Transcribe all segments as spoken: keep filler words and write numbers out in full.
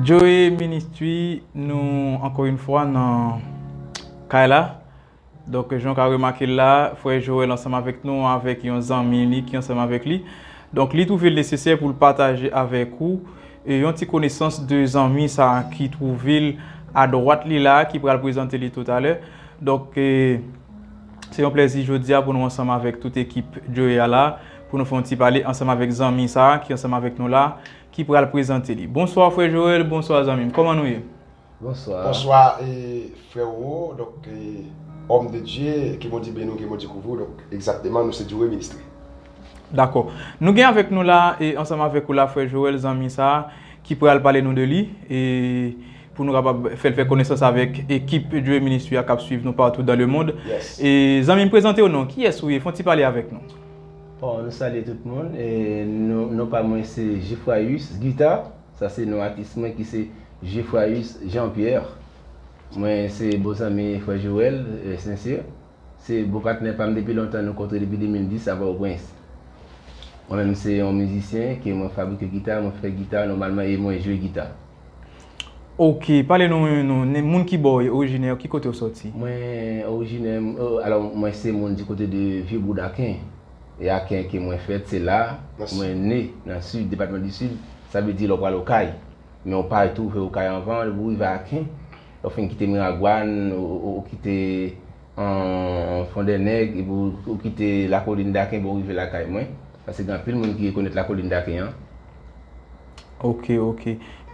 Joe Ministry, nou ankò yon fwa nan kay la. Donk, jan w ka remake l la, frè Joel ansanm avèk nou, avèk yon zanmi li ki ansanm avèk li. Donk, li twouve l nesesè pou l pataje avèk ou, e, yon ti konesans de zanmi sa a ki twouve l adwat li la, ki pral prezante li toutalè. Donk, e, se yon plèzi jodi a pou nou ansanm avèk tout ekip Joe a la, pou nou fè yon ti pale ansanm avèk zanmi sa a ki ansanm avèk nou la, ki pral prezante li. Bonswa, frè Joel, bonswa, zanmi m. Kòman nou ye? Bonswa. Bonswa, e, frè Roro, donk, e, homme de Dieu, ke Bondye beni w, ke Bondye kouvri w, donk, egzakteman, nou se Joe Ministry. Dakò. Nou gen avèk nou la, e, ansanm avèk ou la, frè Joel, zanmi sa a, ki pral pale nou de li, e, pou nou kapab fè l fè konesans avèk ekip Joe Ministry a k ap swiv nou partout dans le monde. Yes. E, zanmi m, prezante w non, kiyès ou ye, fè yon ti pale avèk nou. Bon, nou salye tout moun, e, non, non pa mwen se Geffrayus Guitar. Sa se non atis mwen ki se Geffrayus Jean Pierre. Mwen se bon zanmi frè Joel, e, Sincère. Se bon patnè pa m depi lontan, nou kontre depi de mil dis a Pòtoprens. Mwen menm se yon mizisyen ke mwen fabrike gita, mwen fè gita nòmalman e mwen jwe gita. Ok, pale nou, nou, ne- moun ki bò w ye, orijinè, ki kote w sòti? Mwen orijinè, m- o- alò mwen se moun di kote de Vye Boud Aken. E Aken ke mwen fèt, se la mwen ne, nan sid, depatman di Sid. Sa vle di lè w pral Okay. Men w pa twouve Okay anvan, depi w rive Aken, lè w fin kite Miragwàn, ou, ou, ou kite an Fondènèg, epi w, ou kite Lakolin Daken, bon, w rive lakay mwen. Paske gen anpil moun ki rekonèt Lakolin Daken an. Ok, ok.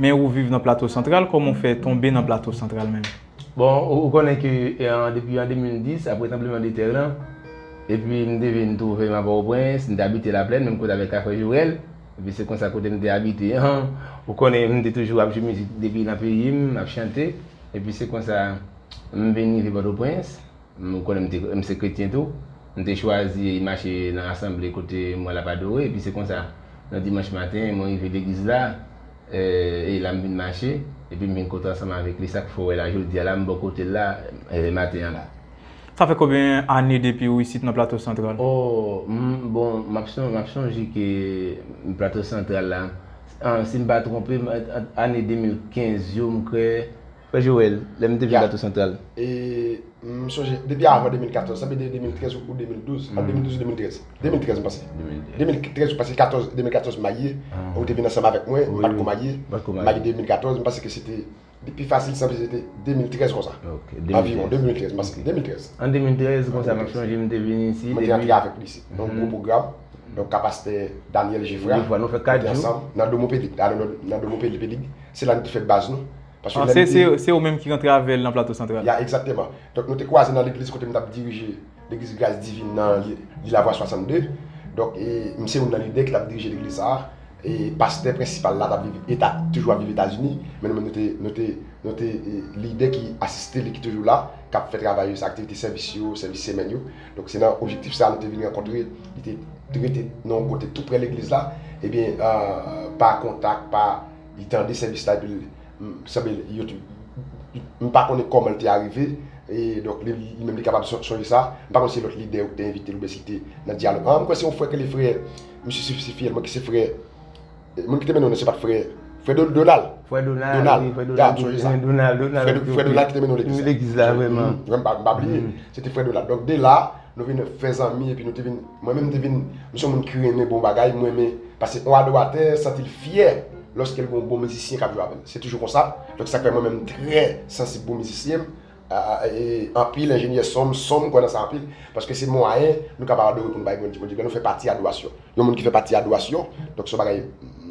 Men ou viv nan Plato Santral, kòman w fè tonbe nan Plato Santral menm? Bon, ou, ou konnen ke e, an, depi an de mil dis, apre tranbleman de tè lan, epi m te vin twouve m a Pòtoprens, m te abite Laplèn, menm kote avèk Kafè Jorèl. Epi se konsa kote m te abite an, ou konnen m te toujou ap jwe mizik depi nan peyi m, ap chante. Epi se konsa m vin rive Pòtoprens. M konnen m te, m se kretyen tou. M te chwazi mache nan asanble kote m wè l ap adore, epi se konsa, nan dimanch maten, mwen rive legliz la, e, e la m vin mache, epi m vin kontre ansanm avèk li, sa k fè w wè la jodi a la, m bò kote l la, e, maten an la. Sa fè konbyen ane depi w isit nan Plato Santral? Oh, m, bon, m ap son- m ap sonje ke Plato Santral la, an, si m pa twonpe m, ant ane de mil kenz yo, m kwè, Frè Joel, lè m te vin Plato Santral. E, m sonje, depi avan de mil katòz, sa vle di de mil trèz ou de mil douz, ant de mil douz e de mil trèz. De mil trèz, m panse. De mil trèz, paske katòz, de mil katòz m marye, ou te vin ansanm avèk mwen, m pa t ko marye. M marye de mil katòz, m panse ke se te, pi fasil sanble se te de mil trèz konsa. Anviwon de mil trèz, m panse, de mil trèz. An de mil trèz, konsa, m ap sonje, m te vin isit. Mwen te antre avèk li isit, nan yon gwo pwogram. Donk, ka pastè Daniel Jeffra, nou fè kat jou ansanm. Nan Domo Pelig, nan Domo Pelig, Pelig. Se la nou te fè baz nou. Paske Ah, se, se, se ou menm ki rantre avè l nan Plato Santral? Ya, egzakteman. Donk, nou te kwaze nan legliz kote m t ap dirije, legliz Gras Divin nan Li- Li Lavwa swasannde. Donk, e, m se youn nan lidè ki t ap dirije legliz sa a. E pastè prensipal la t ap viv Eta, toujou ap viv Etazini, men nou menm nou te, nou te, nou te e, lidè ki asiste li, ki toujou la, k ap fè travay yo, se aktivite sèvis yo, sèvis semèn yo. Donk, se nan objektif sa a nou te vin rankontre, li te rete nan yon kote tou prè legliz la. Ebyen, e, pa kontak, pa, li tande sèvis la, epi m sanble yo tou- m pa konnen kòman l te arive. E donk, li, li menm li kapab son- sonje sa. M pa konn si se lòt lidè yo ki te envite l oubyen si l te nan dyalòg. Ah, m kwè se yon frè ki rele frè, misye se, se fiyèl mwen ki se frè, e, moun ki te mennen w nan se pa t frè, frè Do- Donald. Frè Donald, Donald. Wi, frè Ya, Donald, m sonje sa. Frè Donald, Donald, Frè Do- frè Donald ki te mennen w legliz la. Legliz la, vrèman. M pa, m pa bliye, se te frè Donald. Donk, de la, nou vin fè zanmi, epi nou te vin, mwen menm m te vin, m se yon moun ki renmen bon bagay, m renmen, paske yon adoratè santi l fyè lòske l gen yon bon mizisyen k ap jwe avè l. Se toujou konsa. Donk, sa k fè mwen menm m trè sansib pou mizisyen m, a, a, e, anpil enjenyè son, son, m kwè nan sa anpil, paske se mwayen nou kapab adore pou nou bay Bondye, Bondye, lè nou fè pati adorasyon. Yon moun ki fè pati adorasyon, donk se yon bagay,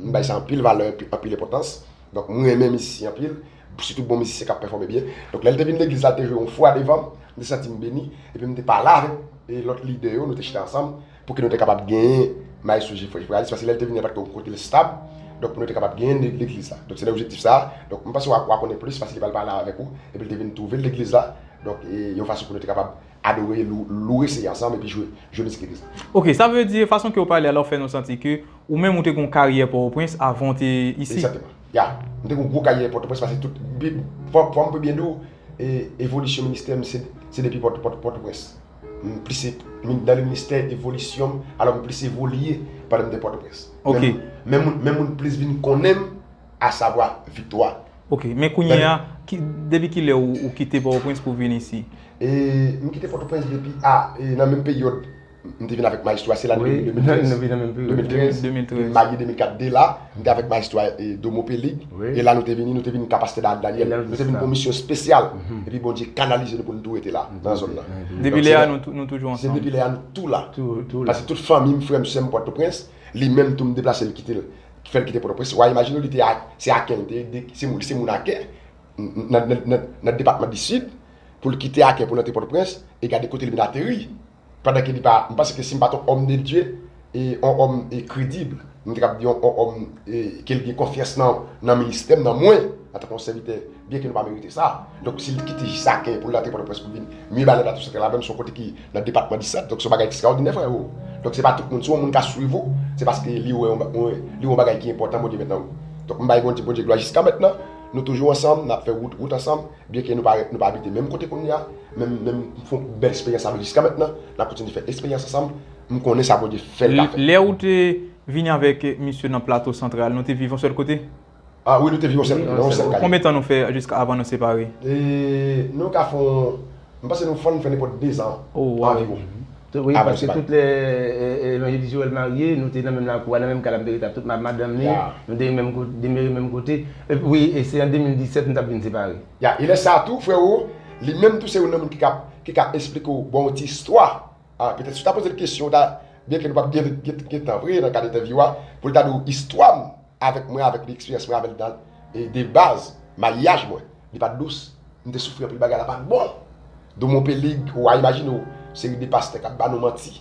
m bay sa anpil valè, anpil, anpil enpòtans. Donk, mwen renmen mizisyen anpil, sitou bon mizisyen k ap pèfòme byen. Donk, lè l te vin legliz la, l te jwe yon fwa devan m, m te santi m beni, epi m te pale avèk, e, lòt lidè yo, nou te chita ansanm, pou ke nou te kapab genyen Maestro Jeffrey Frayis, paske lè l te vin la, pa t gen yon kote l estab, donk pou nou te kapab genyen le- legliz la. Donk, se nan objektif sa a, donk, m panse w a, w a konnen plis, paske li pral pale avèk ou, epi l te vin twouve l legliz la, donk, e, yon fason pou nou te kapab adore, lou- loure Seyè ansanm, epi jwe, jwe mizik legliz la. Ok, sa vle di, fason ke w pale a la, w fè nou santi ke ou menm ou te gen yon karyè Pòtoprens avan w te isit. Egzakteman. Ya. M te gen yon gwo karyè Pòtoprens, paske tout, bi- fò, fò m pe byen di w, e, evolisyon ministè m, se, se depi Pòt- Pòt- Pòtoprens. M plis e- min- nan le ministè evolisyon m, alò m plis evolye pandan m te Pòtoprens. Ok. Men, men moun, men moun plis vin konnen m, asavwa Viktwa. Ok, men kounye a, ki, depi kilè ou, ou kite Pòtoprens pou vin isi? E, m kite Pòtoprens depi a, e, nan menm peryòd m te vin avèk Maestro a, se lane Wi, de mil trèz. nou vin nan menm peryòd. de mil trèz. de mil trèz. M marye de mil kat de la, m te avèk Maestro a, e, Domo Pelig. Wi. E la nou te vini, nou te vin ka pastè Daniel. Daniel, Nou te vin sa. Pou misyon espesyal. Epi Bondye kanalize nou pou nou tou rete la, nan zòn nan. Depi lè a, nou, tou- nou toujou Se ansanm. depi lè a nou tou la. Tou, tou la. Paske tout fanmi m, frè m, sè m Pòtoprens, li menm tou m deplase l kite l. Fè l kite Pòtoprens. W a imajine w, li te a, se Aken, li te, de- se moun, se moun Aken, nan, nan, nan, nan depatman di Sid, pou l kite Aken pou l antre Pòtoprens, e gade kote li vin ateri. Pandan ke li pa, m panse ke si m pa t on òm de Dye, e on òm e kredib, m te kab di on, on òm e, ke l gen konfyans nan, nan ministè m, nan mwen, antanke yon sèvitè, byen ke nou pa merite sa. Donk, si l kite jis Aken pou l antre Pòtoprens pou vin Mibalè nan tou sèktè la, menm si yon kote ki nan depatman di Sid, donk se yon bagay ekstraòdinè, frè, o. Donk, se pa tout moun, si yon moun ka swiv ou, se paske li wè yon ba- yon- li wè yon bagay ki enpòtan, Bondye met nan ou. Donk, m bay Bondye, Bondye glwa jiska mentnan, nou toujou ansanm, n ap fè wout, wout ansanm, byen ke nou pa, nou pa abite menm kote kounye a, men, men m fè yon bèl esperyans avè l jiska mentnan, n ap kontinye fè esperyans ansanm, m konnen sa Bondye fè l ka fè. Lè ou te vini avèk misye nan Plato Santral, nou te viv yon sèl kote? Ah wi, nou te viv yon sèl kote, nan yon sèl kay. Konbyen tan nou fè jiska avan nou separe? E, nou ka fè yon, m panse nou fann fè nenpòt de zan Oh, wow. Anviwon. Wi, Avan paske separe. Tout lè, e, e, Evanjelis Joel marye, nou te nan menm lakou a, nan menm kay la, m te rete ak tout ma- madanm li, Ya. Nou te menm kote, demere menm kote. E, wi, e se an de mil disèt nou t ap vin separe. Ya, e lè sa tou, frè, o, li menm tou se youn nan moun ki ka, ki ka eksplike w, bon, yon ti istwa. Ah, petèt si w ta poze l kesyon, w ta, byen ke nou p ap gen, gen, gen tan vre nan kad entèvyou a, pou l ta di w istwa m avèk mwen, avèk li, eksperyans mwen avè l dan, e de baz, maryaj mwen, li pa t dous. M te soufri anpil, bagay la pa t bon. Domo Pelig, w a imajine w, seri de pastè k ap ba nou manti.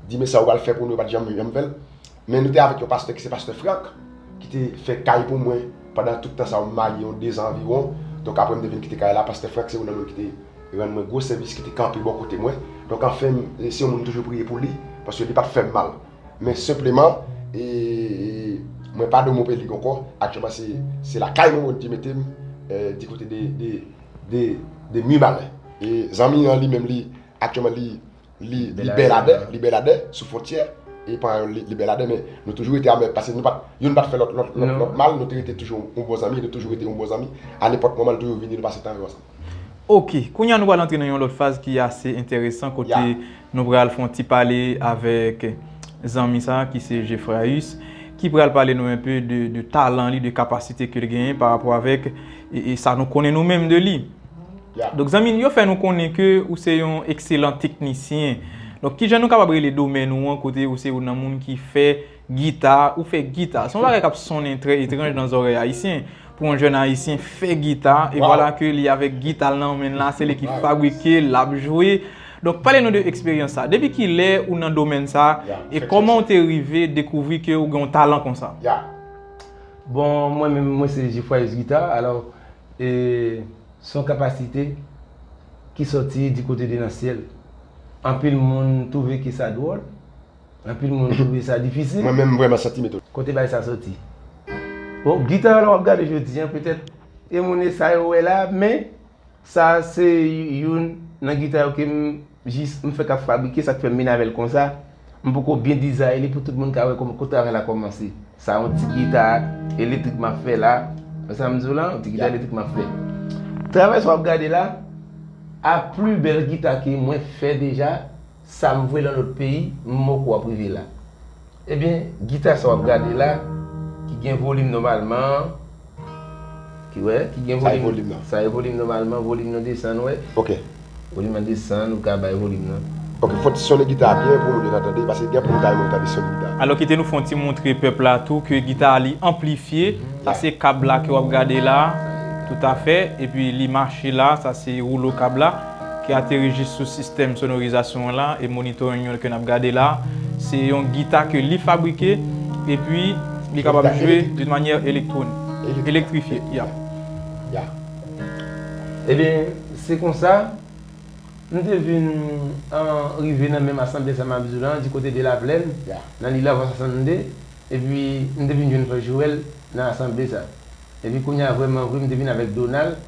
Di men sa ou pral fè pou nou, yo pa t janm, janm fè l. Men nou te avèk yon pastè ki se pastè Frank, ki te fè kay pou mwen pandan tout tan sa a, m marye yon de zan anviwon. Donk apre m te vin kite kay la, pastè Frank se youn nan moun ki te rann mwen gwo sèvis, ki te kanpe bò kote mwen. Donk anfen, m- se yon moun m toujou priye pou li, paske li pa t fè m mal. Men senpleman, e, e, mwen pa Domo Pelig ankò, aktyèlman se, se lakay mwen Bondye mete m, e, di kote de, de, de, de Mibalè. E zanmi an li menm li, aktyèlman li, li, li Bèladè, li Bèladè, sou fwontyè, e pa li, li Bèladè, men nou toujou rete amè, paske nou pa t, youn pa t fè lòt, lòt, lòt, lòt mal, nou te rete toujou yon bon zanmi, nou toujou rete yon bon zanmi, a nenpòt moman nou toujou vini, nou pase tan yo ansanm. Ok, kounye a nou pral antre nan yon lòt faz ki ase enteresan, kote nou pral fè yon ti pale avèk zanmi sa ki se Jeffraïus, ki pral pale nou enpe de, de talan li, de kapasite ke l genyen pa rapò avèk e, e sa nou konnen nou menm de li. Donk zanmi, yo fè nou konnen ke ou se yon ekselan teknisyen. Donk kijan nou kapab rele domèn ou an kote ou se youn nan moun ki fè gita, ou fè gita? Se yon bagay k ap sonnen trè etranj nan zòrèy ayisyen. Pou yon jèn ayisyen fè gita, e vwala ke li avèk gita l nan men l la, se li ki fabrike, l ap jwe. Donk pale nou de eksperyans sa. Depi kilè ou nan domèn sa, e kòman ou te rive dekouvri ke ou gen yon talan konsa? Bon, mwen menm, mwen se Jeffraïus Guitar. Alò, e, se yon kapasite ki sòti di kote de nan syèl. Anpil moun twouve ke sa dwòl, anpil moun twouve sa difisil. Mwen menm, m vrèman santi m etone. Kote bagay sa sòti? Bon, gita la w ap gade jodi an, petèt, e moun e sa yo wè la, men sa se youn nan gita yo ke m jis m fèk ap fabrike, sa k fè m vin avè l konsa. M poko byen dizaye li pou tout moun ka wè kòman kote travay la kòmanse. Sa yon ti gita elektrik m ap fè la. Wè sa m di w la? Yon ti gita elektrik m ap fè. Travay sa w ap gade la, a pli bèl gita ke mwen fè deja, sa m voye nan lòt peyi, m poko ap rive la. Ebyen, gita sa w ap gade la, ki gen volim nòmalman, ki wè, ki gen volim. Sa e volim nan. Sa e volim nòmalman, volim nan desann, wè. Ok. Volim nan desann, ou ka bay volim nan. Ok, fò w ti sonnen gita a byen pou moun yo ta tande, paske gen anpil moun ta renmen tande son gita. Alò, kite nou fè yon ti montre pèp la tou ke gita a li anplifye. Sa se kab la ke w ap gade la, toutafè, epi li mache la, sa se woulo kab la, ki ateri jis sou sistèm sonorizasyon an la, e monitoring yo ke n ap gade la. Se yon gita ke li fabrike, epi li kapab jwe de manyè elektwon-, elektrifye. Ya. Ya. Ebyen, se konsa, m te vin an, rive nan menm asanble sa m ap di w la, di kote de Laplèn, nan Lil Avan swasannde, epi m te vin jwenn Frè Joel nan asanble sa. Epi kounye a, vrèman vre, m te vin avèk Donald,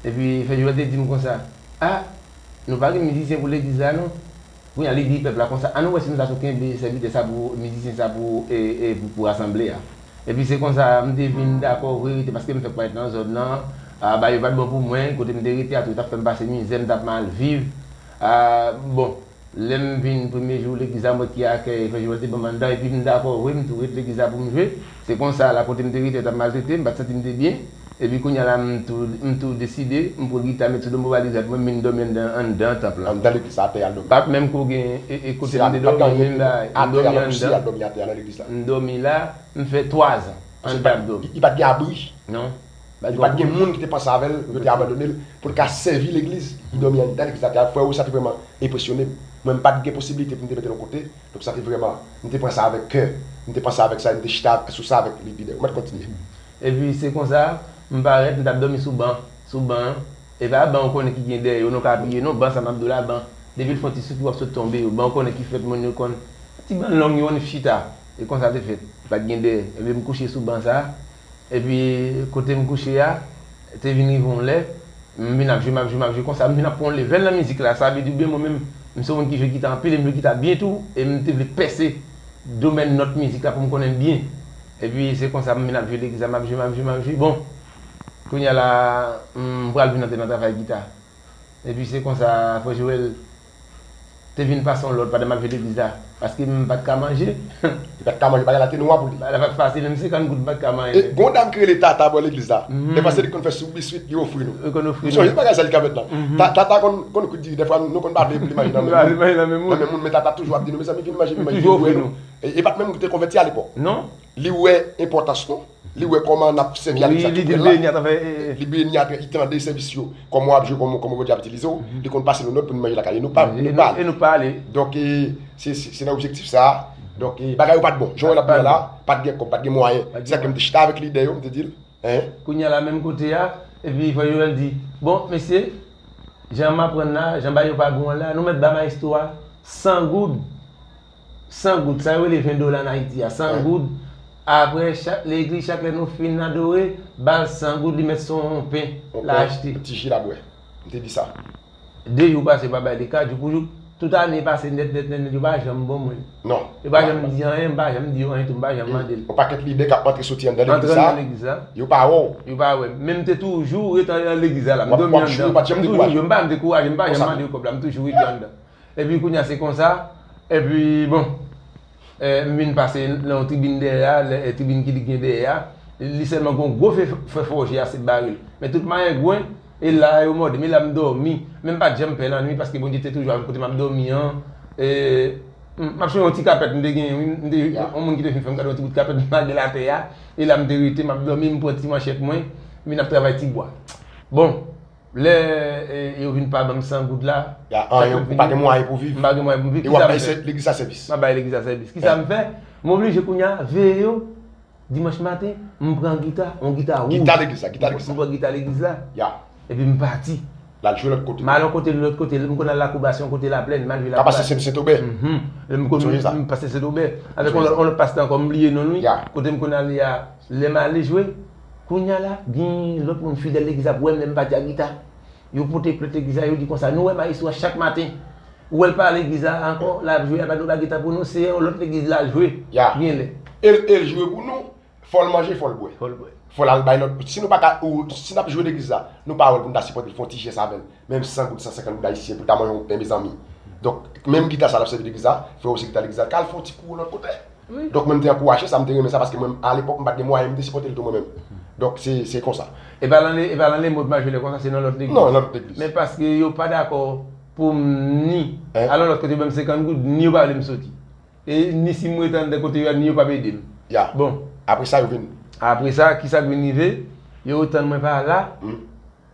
epi Frè Joel te di m konsa, a, nou pa gen mizisyen pou legliz la non. Kounye a, li di pèp la konsa, ann wè si nou ta sot kenbe sèvitè sa pou, mizisyen sa pou, e, e, pou, pou asanble a. Epi se konsa, m te vin dakò vre rete, paske m fèk parèt nan zòn nan. A, bagay yo pa t bon pou mwen, kote m te rete a tou, yo t ap fè m pase mizè, m t ap mal viv. A, bon, lè m vin premye jou legliz la, m wè ki akèy Frè Joel te ban m anndan, epi m dakò vre, m tou ret legliz la pou m jwe. Se konsa, la kote m te rete, yo t ap maltrete m, m pa t santi m te byen. Epi kounye a la, m tou, m tou deside, m pran gita, met sou do m, pran valiz mwen, m vin dòmi anndan, anndan tanp lan. Anndan legliz la, atè a, l dòmi. Pa t menm ko gen, e, e kote m te dòmi, menm bagay, m dòmi anndan. Atè a, l dòmi atè a, nan legliz la. M dòmi la, m fè twazan anndan ap dòmi. Li, li pa t gen abri. Non. Li pa t gen moun ki te panse avè l, yo te abandone l, pou l ka sèvi legliz. Li dòmi anndan legliz la, atè a, frè yo, sa te vrèman enpresyone m. Mwen, m pa t gen posiblite pou m te mete l yon kote, donk sa te vrèman, m te pran sa avèk kè, m te panse avèk sa, m te chita sou sa avèk li, lidè. Ou mèt kontinye. Epi se konsa, m parèt, m t ap dòmi sou ban, sou ban an. E pa ban ou konnen ki gen dèyè yo, non, ka apiye, non, ban sa m ap di w la, ban. Depi l fè yon ti souf, w ap sot tonbe yo. Ban ou konnen ki fèt, moun yo konn. Ti ban long yo, ann chita. E konsa te fèt. Pa t gen dèyè. Epi m kouche sou ban sa. Epi kote m kouche a, te vin rive yon lè, m vin ap jwe, m ap jwe, m ap jwe konsa, m vin ap pran yon levèl nan mizik la. Sa vle di byen mwen menm, m se yon moun ki jwe gita anpil, e m jwe gita byen tou, e m te vle pèse domèn nòt mizik la pou m konnen l byen. Epi se konsa m vin ap jwe legliz la, m ap jwe, m ap jwe, m ap jwe. Bon, kounye a la, m pral vin antre nan travay gita. Epi se konsa, Frè Joel te vin pase yon lòd pandan m ap jwe legliz la, paske m pa t ka manje. Li pa t ka manje, bagay la te nwa pou li. Bagay la pa t fasil, menm senkant goud m pa t ka manje. E gon dam ki rele Tata bò legliz la. Mhm. Dèfwa se li ki konn fè soup biswit, li ofri nou. Li konn ofri nou. Ou sonje bagay sa li ka fèt la. Mhm. Ta-, Tata konn, konn di, dèfwa nou konn pa vle pou li manje nan men moun. Li manje nan men moun. Nan men moun, men Tata toujou ap di nou, mezanmi, vin manje, vin manje, vin bwè nou. E, e pa t menm moun ki te konvèti alepòk. Non. Li wè enpòtans nou, li wè kòman n ap sèvi a legliz la tou prè la. Li beni atravè, e, e, e. Li beni atravè, li tande sèvis yo, kòman w ap jwe, kòman, kòman Bondye ap itilize w, li konn pase nou nòt pou nou manje lakay li, nou pa, nou pa ale. E nou pa ale. Donk, e, se, se, se nan objektif sa a. Donk, e, bagay yo pa t bon. Jan w wè l ap viv la, pa t gen kòb, pa t gen mwayen. Se sa ke m te chita avèk lidè yo, m te di l, en. Kounye a la, menm kote a, epi Frè Joel di, bon, mesye, jan m aprann la, jan bagay yo pa bon an la, nou mèt ba mayestwo a san goud. San goud, sa yo rele ven dola an Ayiti a, san goud. Apre, chak legliz, chak lè nou fin adore, ba l san goud, li mèt se yon pen l a achte. Yon ti ji l ap bwè. M te di sa. De jou pase, pa bay li, kat jou pou jou. Tout ane pase nèt, nèt, nèt, nèt, yo pa janm ban mwen. Non. Yo pa janm di anyen, m pa janm di yo anyen tou, m pa janm mande l. Yon pakèt lidè k ap antre soti anndan legliz la, yo pa wè w. Yo pa wè m. Men m te toujou ret anndan legliz la, m dòmi anndan. M toujou jwe, m pa janm dekouraje, m pa janm mande yo kòb la, m toujou rete anndan. Epi kounye a se konsa, epi bon, eh, m vin pase nan yon tribin dèyè a, lè, eh, tribin ki li gen dèyè a, li sèlman gen yon gwo fè, fè fòje a, se bare l. Men tout mayengwen, e la yo mòde m, e la m dòmi. Men m pa t janm pè lannwit, paske Bondye te toujou avè m kote m ap dòmi an. Eh, m, m ap sonje yon ti kapèt m te gen, wi, m te, yon moun ki te fin fè m kado yon ti bout kapèt m lage l atè a, e la m te rete, m ap dòmi, m pran ti manchèt mwen, m vin ap travay ti bwa. Bon, Lè, eh, yo vin pa ban m san goud la, ya, anyen, ou pa gen mwayen pou viv. M pa gen mwayen pou m viv. E w ap bay legliz la sèvis. M ap bay legliz la sèvis. Kisa m fè? M oblije kounye a veye yo. Dimanch maten, m pran gita, yon gita wouj. Gita legliz la, gita legliz la. M pran gita legliz la. Ya. Epi m pati. L al jwe lòt kote. M al yon kote, lòt kote, m konn al Lakou Bas, yon kote Laplèn, m al jwe Lakou Bas. Ka pase Sent, Sent Obè. Mhm. M konn, m pase Sent Obè. Avèk yon lòt, yon lòt pastè ankò, m bliye non l, wi. Ya. Kote m konn ale a, lè m ale jwe, kounye a la, gen lòt moun fidèl legliz la ap wè m lè m pati ak gita. Yo pote plent legliz la, yo di konsa, nou wè mayestwo a chak maten. Ou wè l pa legliz la ankò, l ap jwe, l ap ba nou ba gita pou nou, se yon lòt legliz l al jwe. Ya. Genlè. E l, e l jwe pou nou, fò l manje, fò l bwè. Fò l bwè. Fò l al bay lòt. Si nou pa ka, ou, si n ap jwe legliz la, nou pa wè l pou n ta sipòte l, fè yon ti jès avè l. Menm san goud, san senkant goud ayisyen pou ta manje yon pen, mezanmi. Donk, menm gita sa l ap sèvi legliz la, frè yo se gita legliz la, k al fè yon ti kou lòt kote. Wi. Donk, mwen, m te ankouraje sa, m te renmen sa, paske mwen, a lepòk, m pa t gen mwayen, m te sipòte l tou mwen menm. Donk, se, se konsa. E pa nan le, e pa nan lemòd m al jwe lè konsa, se nan lòt legliz. Non, nan lòt legliz. Men paske yo pa dakò pou m ni al yon lòt kote, ban m senkant goud, ni yo pa vle m soti. E ni si m rete anndan kote yo a, ni yo p ap ede m. Ya. Bon. Apre sa, yo vin. Apre sa, kisa k vin rive? Yo tann mwen pa la. Hmm.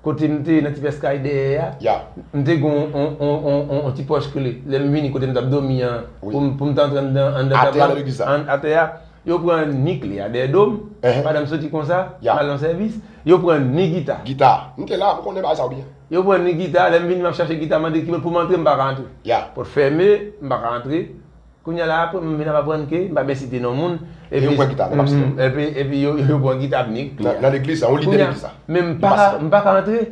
Kote m te ye nan ti pès kay dèyè a, ya, m te gen yon, yon, yon, yon, yon, yon ti pòch kle. Lè m vini kote m t ap dòmi an, wi, pou m, pou m te antre anndan, anndan tab la, atè a, nan legliz la, an, atè a, yo pran ni kle a dèyè do m, ehe, pandan m soti konsa, ya, m al nan sèvis, yo pran ni gita. Gita. M te la, m konnen bagay sa yo byen. Yo pran ni gita, lè m vini, m ap chache gita, mande ki bò pou m antre, m pa ka antre. Ya. Pòt fèmen, m pa ka antre. Kounye a la, apre, m vin ap aprann ke m pa byen site non moun. Epi, yo pran gita, nan pastè. Mhm, epi, epi yo, yo pran gita, m nik. Nan, nan legliz la, yon lidè legliz la. Men m pa ka, m pa ka antre.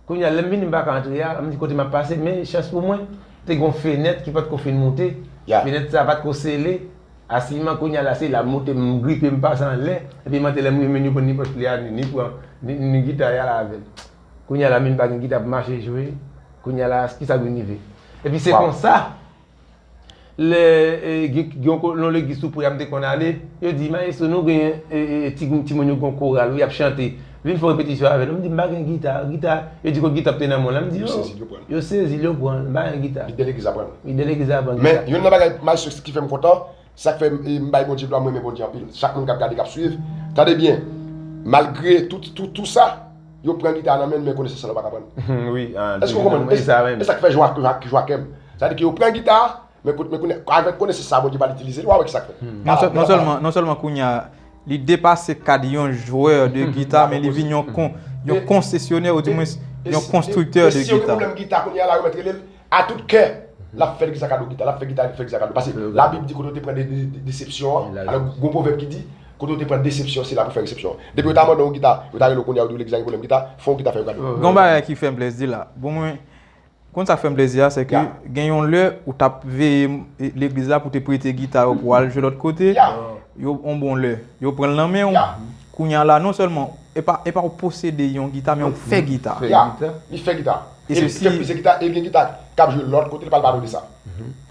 Kounye a, lè m vini, m pa ka antre a, m di kote m ap pase, men chans pou mwen, te gen yon fenèt ki pa t ko fin moute. Ya. Fenèt sa pa t ko sele. Asiman kounye a la, se la m monte, m gripe, m pase anlè. Epi m antre lè m rive, ni pran ni pòch li a, ni, ni pran, ni, ni gita a la avè l. Kounye a la, men m pa gen gita pou mache jwe. Kounye a la, kisa k vin rive? Epi se konsa, lè, e, gen, gen yon ko-, yon legliz tou pre a m te konn ale, yo di, "Mayestwo, nou gen, e, e, ti, timoun yo gen yon koral, wi, y ap chante. Vin fè repetisyon avè nou." M di, "M pa gen gita, gita." Yo di, "Kot gita ap te nan men w la?" M di, "Oh, yo sezi l, yo pran l, m pa gen gita." Lidè legliz la pran l. Lidè legliz la pran gita. Men, youn nan bagay, Mayestwo, ki fè m kontan, sa k fè m, e, m bay Bondye glwa, m renmen Bondye anpil. Chak moun k ap gade, k ap swiv, tande byen. Malgre tout, tout, tout sa, yo pran gita a nan men l, men konesans lan yo pa ka pran l. Wi, ah, èske w konprann? E sa k fè Jwa-, Jwa-, Jwakèm. Sa vle di ke yo pran gita a, men kout-, men kounye a, avèk konesans sa a, Bondye pral itilize l, w a wè kisa k fèt. Non sèl-, non sèlman, non sèlman kounye a, li depase kad yon jwè de gita, men li vin yon kon-, yon konsesyonè, oudimwens, yon konstriktè de gita. E si yo gen pwoblèm gita, kounye a la, yo mèt rele l a tout kè. L ap fè legliz la kado gita, l ap fè gita, fè legliz la kado. Paske Labib di kote yo te pran de, de, de, desepsyon an. Alò, gon pwovèb ki di, kote yo te pran desepsyon, se la pou fè resepsyon. Depi yo ta mande w yon gita, yo ta rele w kounye a, yo di w legliz la gen pwoblèm gita, fè yon gita, fè yon kado. Gon bagay ki fè m plèzi la. Bon, mwen, konn sa k fè m plèzi a, se ke gen yon lè ou t ap veye, e, legliz la pou te prete gita yo pou al jwe lòt kote. Yo, yon bon lè, yo pran l nan men w. Kounye a la, non sèlman, e pa, e pa w posede yon gita, men w fè gita. Fè gita. Li fè gita. E li fè plizyè gita, e li gen gita k ap jwe lòt kote, li pa l pale de sa.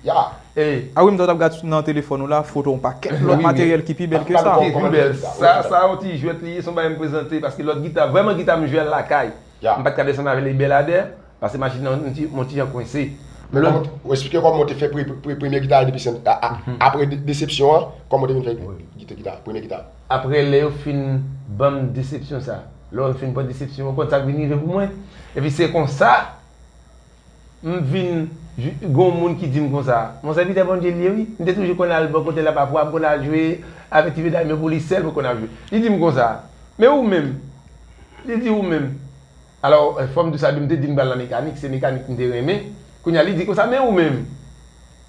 Ya. A wi, m t ap gad nan telefòn ou la, foto yon pakèt lòt materyèl ki pi bèl ke sa. Ki pi bèl. Sa, sa yon ti jwèt li ye, se yon bagay m prezante, paske lòt gita, vrèman gita m jwe al lakay. M pa t ka desann avè l e Bèladè, paske machin nan yon ti, yon ti jan kwense. Men lòt. Ou eksplike kòman w te fè pre-, pre-, premye gita a depi se, a, a, apre de-, desepsyon an, kòman w te vin fè gita, gita, premye gita? Apre lè yo fin ban m desepsyon sa, lè yo fin pran desepsyon an, konn sa k vin rive pou mwen. Epi se konsa, m vin, gen yon moun ki di m konsa, "Mon sèvitè Bondye li ye wi, m te toujou konn al bò kote la pafwa, m konn al jwe avèk ti medam yo pou li sèl, mwen konn al jwe." Li di m konsa, "Men ou menm?" Li di, "Ou menm?" Alò, fò m di sa, m te di m pral nan mekanik, se mekanik m te renmen. Kounye a, li di konsa, "Men ou menm?"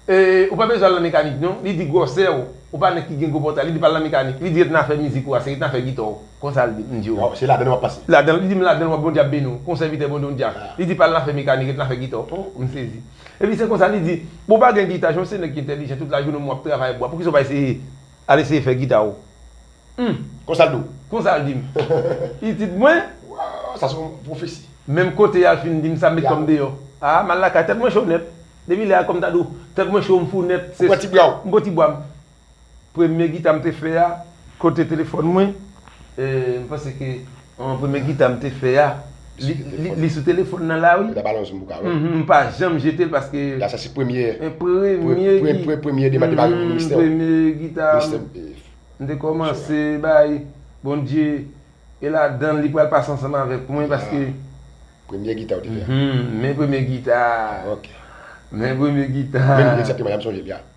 E, ou pa bezwen al nan mekanik non. Li di, "Gwosè w, ou pa nèg ki gen gwo pòtay." Li di, "Pa al nan mekanik." Li di, "Ret nan afè mizik ou a, se ret nan afè gita w." Konsa l di, m di, "O." Se ladan l w ap pase. Ladan, li di m, "Ladan l w ap, Bondye ap beni w. Konsèvitè Bondye w di a." Li di, "Pa al nan afè mekanik, ret nan afè gita w." O, m sezi. Epi se konsa li di, "Bon, ou pa gen gita, jan w se nèg ki entèlijan, tout lajounen w ap travay bwa, poukisa w pa eseye, al eseye fè gita w?" Hmm. Konsa l di w? Konsa l di m. Pitit mwen. Waw, sa se yon pwofesi. Menm kote y al fin di m sa, m met kò m deyò. A, m al lakay, tèt mwen cho nèt. Depi lè a, kòm ta di w, tèt mwen cho, m fou nèt. Ou pran ti bwa w? M pran ti bwa m. Premye gita m te fè a, kote telefòn mwen, e, m panse ke, an, premye gita m te fè a, li, li, li sou telefòn nan la, wi. Ou ta pale ansanm pou ka wè. Mhm, m pa janm jete l paske. Ya, sa se premye. E, premye, premye, premye demann de bagay pou ministè. Premye gita. Ministè, e, M te kòmanse bay Bondye, e ladan l, li pral pase ansanm avèk mwen, paske. Premye gita ou te fè a. Mhm, men premye gita. Ok. Men premye gita. Men li, egzakteman, m sonje byen.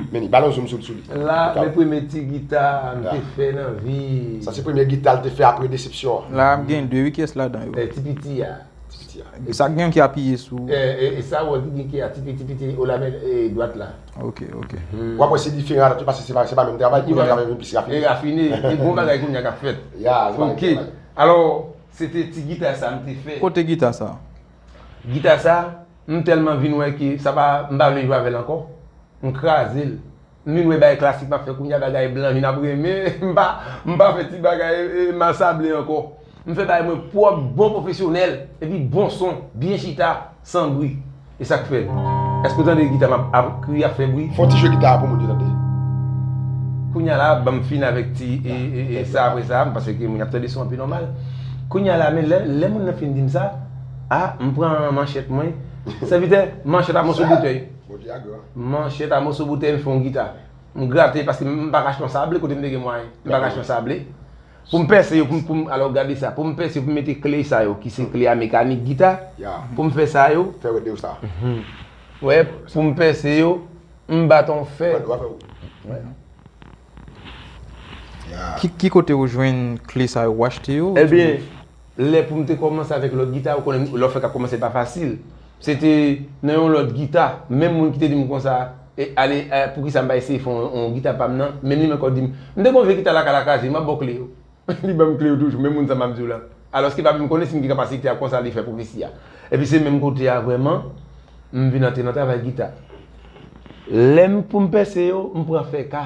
Men li, ba l yon zoom sou, sou li. La, men premye ti gita m te fè nan vi. Sa se premye gita l te fè apre desepsyon an. La, m gen de, wi, kiyès ladan yo? Eh, ti piti a. Ti piti a. Sa gen ki apiye sou. E, e, e sa w wè ki gen ki a ti piti, piti, o la men, e, dwat la. Ok, ok. W ap wè se diferan atò, paske se pa, se pa menm travay, kounye a travay vin plis rafine. E rafine, e bon bagay kounye a k ap fèt. Ya, se pa menm travay. Ok. Alò, se te ti gita sa m te fè. Kote gita sa? Gita sa, m tèlman vin wè ke sa pa, m pa vle jwe avè l ankò. M kraze l. M vin wè bagay klasik m ap fè kounye a, bagay blan vin ap renmen. M pa, m pa fè ti bagay, e, mal sable ankò. M fè bagay mwen pwòp, bon pwofesyonèl, epi bon son, byen chita, san bri. E sa k fè. Èske w tande gita m ap, ap kriye, ap fè bri? Fè yon ti jwe gita a pou moun yo tande. Kounye a la, ban m fin avèk ti, e, e, e, sa apre sa, paske moun ap tande son an pi nòmal. Kounye a la, men lè, lè moun nan fin di m sa, a, m pran manchèt mwen. Sèvitè, manchèt a moso boutèy. Bondye a gran. Manchèt a moso boutèy, m fè yon gita. M grate paske m, m pa ka achte yon sable kote m te gen mwayen. M pa ka achte yon sable. Pou m pèse yo, pou m, pou m, alò gade sa, pou m pèse yo, pou m mete kle sa yo, ki se kle a mekanik gita, pou m fè sa yo. Fè wè de ou sa. Mhm. Wè, pou m pèse yo, m bat yon fè. Wè, wè, fè ou. Wè. Ki, ki kote ou jwenn kle sa yo, ou achte yo? Ebyen, lè pou m te kòmanse avèk lòt gita, ou konnen, lè w fè k ap kòmanse pa fasil. Se te nan yon lòt gita, menm moun ki te di m konsa, e, ale, e, poukisa m pa eseye fè yon, yon gita pa m nan, menm li menm ankò di m, m te gon vye gita lakay la kraze, m ap ba w kle yo. Li ban m kle yo toujou, menm moun sa m ap di w la. Alòske pa menm konnen si m gen kapasite a konsa li fè pwofesi a. Epi se menm kote a vrèman, m vin antre nan travay gita. Lè m pou m pèse yo, m pran fè ka.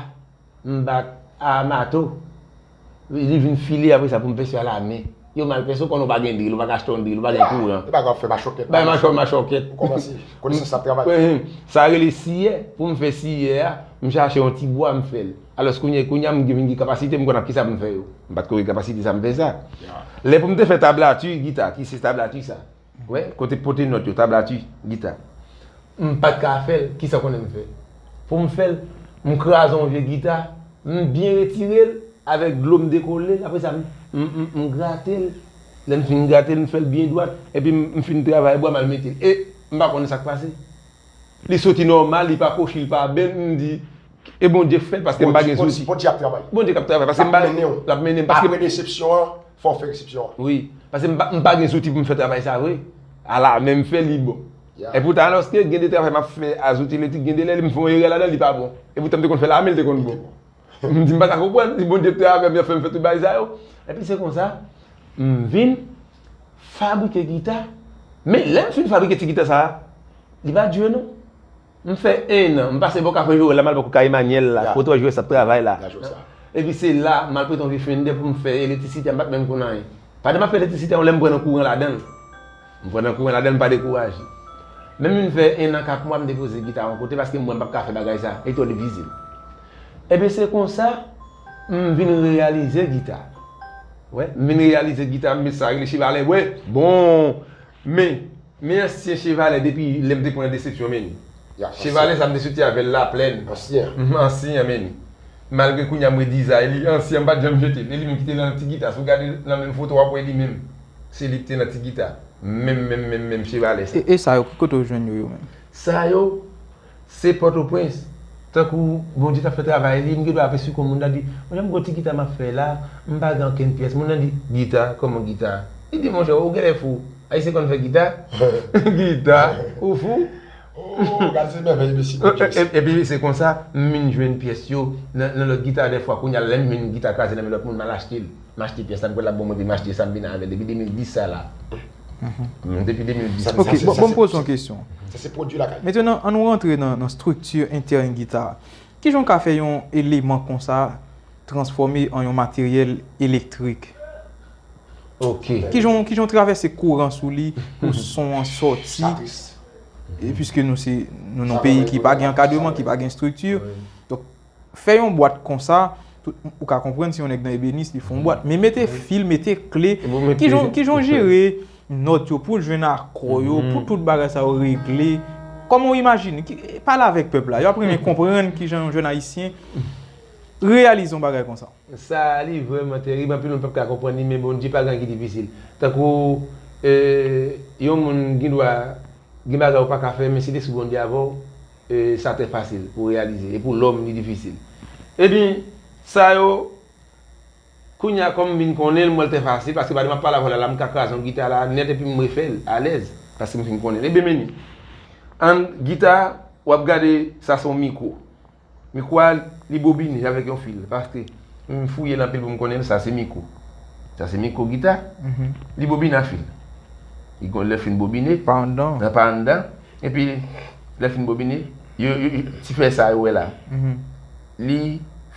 m bat a mato. Li vin file apre sa pou m pèse a lamen. Yo mal pèse, ou konnen ou pa gen dril, ou pa ka achte yon dril, ou pa gen kouran. E pa grave, fè machòkèt. Bay machò, machòkèt. Ou kòmanse. Konesans la ap travay. Sa rele siyè. Pou m fè siyè a, m chache yon ti bwa, m fè l. Alòs, kounye, kounye a, m gen, vin gen kapasite, m konn ak kisa pou m fè yo. M pa t ko gen kapasite sa, m fè sa. Lè pou m te fè tablati gita, ki se tablati sa? Wè, kote pote nòt yo, tablati gita. M pa t ka fè l, kisa w konnen m fè? Pou m fè l, m kraze yon vye gita, m byen retire l, avèk dlo m dekole l, apre sa, m, m, m, m grate l. Lè m fin grate l, m fè l byen dwat, epi m, m fin travay bwa m al mete l. E m pa konnen sa k pase. Li soti nòmal, li pa kwochi, li pa bèl, m di, e Bondye k fè l, paske m pa gen zouti. Bondye ap travay. Bondye k ap travay, paske m pa, l ap mennen m, paske apre desepsyon an, fò w fè resepsyon an. Wi, paske m pa, m pa gen zouti pou m fè travay sa vre. Ala, men m fè li bon. Epoutan, alòske gen de travay m ap fè a zouti elektrik, gen de lè m fè yon erè ladan l, li pa bon. Epoutan, m te konn fè l a men, l te konn bon. M di, m pa ka konprann, si Bondye te avè m, y ap fè m fè tout bagay sa yo. Epi se konsa, m vin fabrike gita. Men lè m fin fabrike ti gita sa a, li pa dire non. M fè en an, m pase bò kafe Jorèl la, m al bò kafe Emmanuel la, kote w jwe sa ap travay la. Epi se la, m al prete yon vye Fender pou m fè elektrisite a, m pa t menm konn anyen. Pandan m ap fè elektrisite a, yon lè m pran nan kouran ladan l. M pran nan kouran ladan l, m pa dekouraje. Men m vin fè en an, kat mwa, m depoze gita yon kote paske m wè m p ap ka fè bagay sa, li twò difisil. Ebyen, se konsa, m vin reyalize gita. Wè, m vin reyalize gita, m met sa rele Chevalè, wè, bon, men, men ansyen Chevalè depi lè m te pran desepsyon, men. Chevalè sa m te soti avè l Laplèn. Ansyen. Ansyen, men. Malgre kounye a m redizay li, ansyen, m pa t janm jete l. E li menm ki te nan ti gita, si w gade nan menm foto, w ap wè li menm. Se li ki te nan ti gita. Menm, menm, menm, menm Chevalè sa. E, e sa yo, ki kote w jwenn yo, yo menm? Sa yo, se Pòtoprens. Tankou Bondye t ap fè travay li, m gen dwa ape sou kon moun la di, "Monchè, m gon ti gita m ap fè la, m pa gen okenn pyès." Moun nan di, "Gita? Kòman gita?" Li di, "Monchè, ou genlè fou. Ayisyen konn fè gita?" Gita? Ou fou? Oh, gade se mèvèy mesye Bondye. E, e, epi se konsa, m vin jwenn pyès yo nan, nan lòt gita dèfwa. Kounye a, lè m jwenn gita kraze nan men lòt moun, m al achte l. M achte pyès la, m kwè l ap bon mwen, epi m achte sa, m vin avè l depi de mil dis sa la. Mm, depi de mil dis. Ok, bon, bon, m poze yon kesyon. Sa se pwodui lakay. Mentnan, ann nou rantre nan, nan estrikti entèn gita a. Kijan w ka fè yon eleman konsa transfòme an yon materyèl elektrik? Ok. Kijan, kijan w travèse kouran sou li pou son an sòti? E piske nou se, nou nan yon peyi ki pa gen ankadreman, ki pa gen estrikti. Donk, fè yon bwat konsa, tout, ou ka konprann si yon nèg nan ebenis, li fè yon bwat. Men mete fil, mete kle, kijan, kijan w jere nòt yo, pou l jwenn akò yo, pou tout bagay sa yo regle. Kòman w imajine? Ki, pale avèk pèp la. Y ap renmen konprann kijan yon jèn ayisyen reyalize yon bagay konsa. Sa, li vrèman terib, anpil moun p ap ka konprann li, men Bondye pa gen anyen ki difisil. Tankou, e, yon moun gen dwa, gen bagay ou pa ka fè, men si te sou Bondye avè w, e, sa trè fasil pou reyalize. E pou lòm, li difisil. Ebyen, sa yo, kounye a, kòm m vin konnen l, m wè l trè fasil, paske pandan m ap pale avè w la, la, m ka kraze yon gita la nèt epi m refè l alèz, paske m fin konnen l. Ebyen, men li. Ann, gita, w ap gade, sa se yon mikwo. Mikwo a, li bobine avèk yon fil, paske m fouye l anpil pou m konnen l, sa se mikwo. Sa se mikwo gita. Li bobine a fil. Li gon lè fin bobine. Pa anndan. Nan pa anndan. Epi, lè fin bobine, yo, yo, yo, ti fè sa yo wè la. Li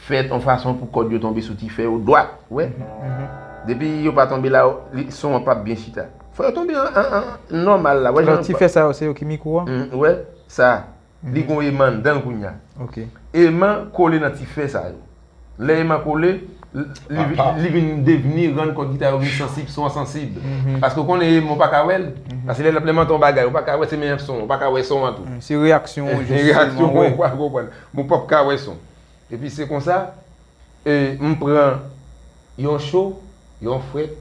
fèt yon fason pou kòd yo tonbe sou ti fè yo dwat, wè. Depi yo pa tonbe la, li, son an p ap byen chita. Fò yo tonbe an, an, an nòmal la. Wè jan ti fè sa yo, se yo ki mikwo a? Mm, wè, sa. Li gon eman anndan l kounye a. Ok. Eman kole nan ti fè sa yo. Lè eman kole, li, li vin devni rann kòd gita yo vin sansib, son an sansib. Paske w konnen eman w pa ka wè l. Paske lè, lè m antre yon bagay, ou pa ka wè, se menm son, ou pa ka wè son an tou. Mm, se reyaksyon w, se reyaksyon w, ou pa konprann. Men w p ap ka wè son. Epi se konsa, e, m pran yon cho, yon frèt,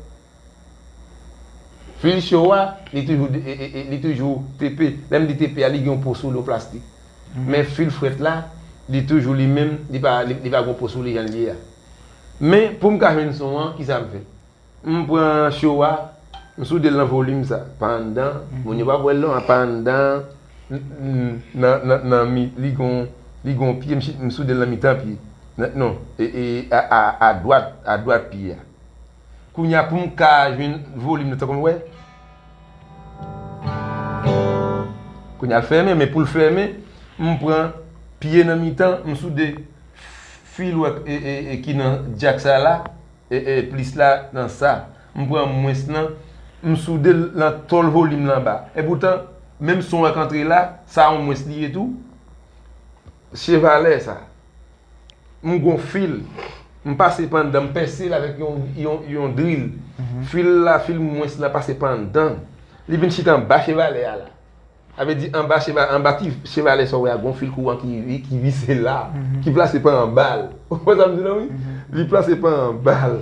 fil cho a, li toujou, e, e, e, li toujou tepe. Lè m di tepe a, li gen yon po sou li, yon plastik. Men fil frèt la, li toujou li menm, li pa, li, li pa gen yon po sou li jan l ye a. Men, pou m ka jwenn son an, kisa m fè? M pran cho a, m soude l nan volim sa, pa anndan. Moun yo p ap wè l non, pa anndan, n-, n-, nan, nan, nan mi, li gon, li gon pye, m chi-, m soude l nan mitan pye. Nan, non, e, e, a, a, a dwat, a dwat pye a. Kounye a, pou m ka jwenn volim nan, tankou m wè. Kounye a, l fèmen, men pou l fèmen, m pran pye nan mitan, m soude fil wè e, e, e ki nan djak sa la, e, e plis la nan sa. M pran mwens lan, m soude l nan twelve volim lan anba. Epoutan, menm son an k antre la, sa yon mwens li ye tou. Chevalè sa. M gon fil, m pase pa anndan, m pèse l avèk yon, yon, yon dril. Fil la, fil mwens lan pase pa anndan. Li vin chita anba chevalè a la. Sa vle di anba cheva, anba ti chevalè sa w wè a, gon fil kouran ki, ki vise la, ki plase pa anba l. Ou konprann sa m di la, wi? Li plase pa anba l.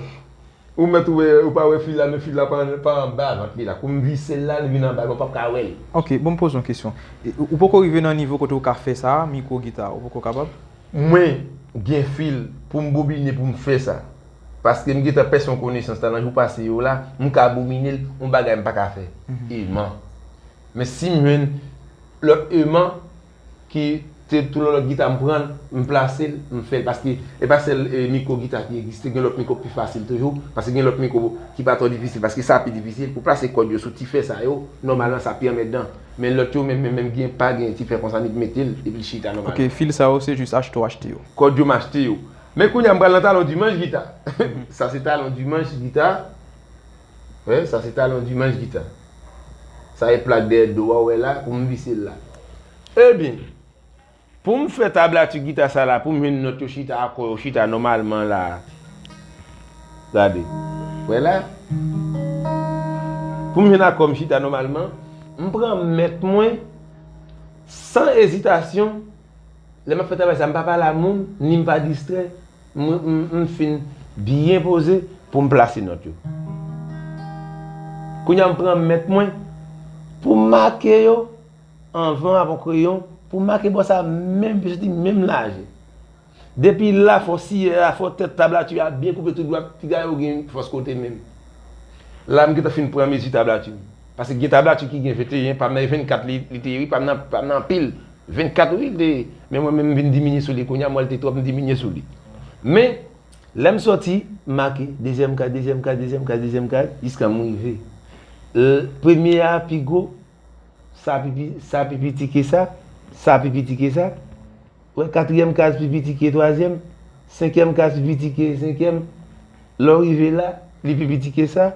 Ou mèt ou wè, ou pa wè fil la, men fil la pa, pa anba vant li la. Kou m vise l la, li vin anba, men w p ap ka wè l. Ok, bon, m poze yon kesyon. E, ou, ou poko rive nan nivo kote ou ka fè sa, mikwo gita, ou poko kapab? Mwen gen fil pou m bobine pou m fè sa. Paske m gentan pèse yon konesans la nan jou pase yo la, m ka bobine l, yon bagay m pa ka fè. Eman. Men si m jwenn lòt eman ki te tou lòt gita m pran l, m plase l, m fè l. Paske e pa sèl, e, mikwo gita ki egziste, gen lòt mikwo pi fasil toujou, paske gen lòt mikwo ki pa twò difisil, paske sa pi difisil, pou plase kòd yo sou ti fè sa yo, nòmalman sa pi anmèdan. Men lòt yo menm, menm, menm gen pa gen ti fè konsa, nèg mete l, epi l chita nòmalman. Ok, fil sa yo, se jis achte w achte yo. Kòd yo m achte yo. Men kounye a m pral nan talon dimanch gita. Sa se talon dimanch gita. Wi, sa se talon dimanch gita. Sa e plak dèyè do a, w wè la, pou m vise l la. Ebyen, pou m fè tablati gita sa la, pou m jwenn nòt yo chita, akò yo chita nòmalman la. Gade. W wè la? Pou m jwenn akò m chita nòmalman, m pran mèt mwen, san ezitasyon, lè m ap fè travay sa, m pa pale a moun, ni m pa distrè, m, m, m fin byen poze pou m plase nòt yo. Kounye a m pran mèt mwen pou m make yo anvan avè yon kreyon, pou m make bò sa menm, pi soti menm lajè. Depi la, fò siyè a, fò tèt tablati a byen koupe tou dwat, piga yo gen fòs kote menm. La, m gentan fin pran mezi tablati m. Paske gen tablati ki gen venteyen, pa m nan e vennkat li, li te ye, wi, pa m nan, pa m nan anpil. Vennkat, wi, li te ye. Men mwen menm, m vin diminye sou li. Kounye a, m wè l te twòp, m diminye sou li. Men, lè m sòti, m make dezyèm kaz, dezyèm kaz, dezyèm kaz, dezyèm kaz, jiska m rive. L-, premye a pi gwo, sa pi pi-, sa pi piti ke sa, sa pi piti ke sa. Wè, katriyèm kaz pi piti ke twazyèm, senkyèm kaz pi piti ke senkyèm. Lè w rive la, li pi piti ke sa.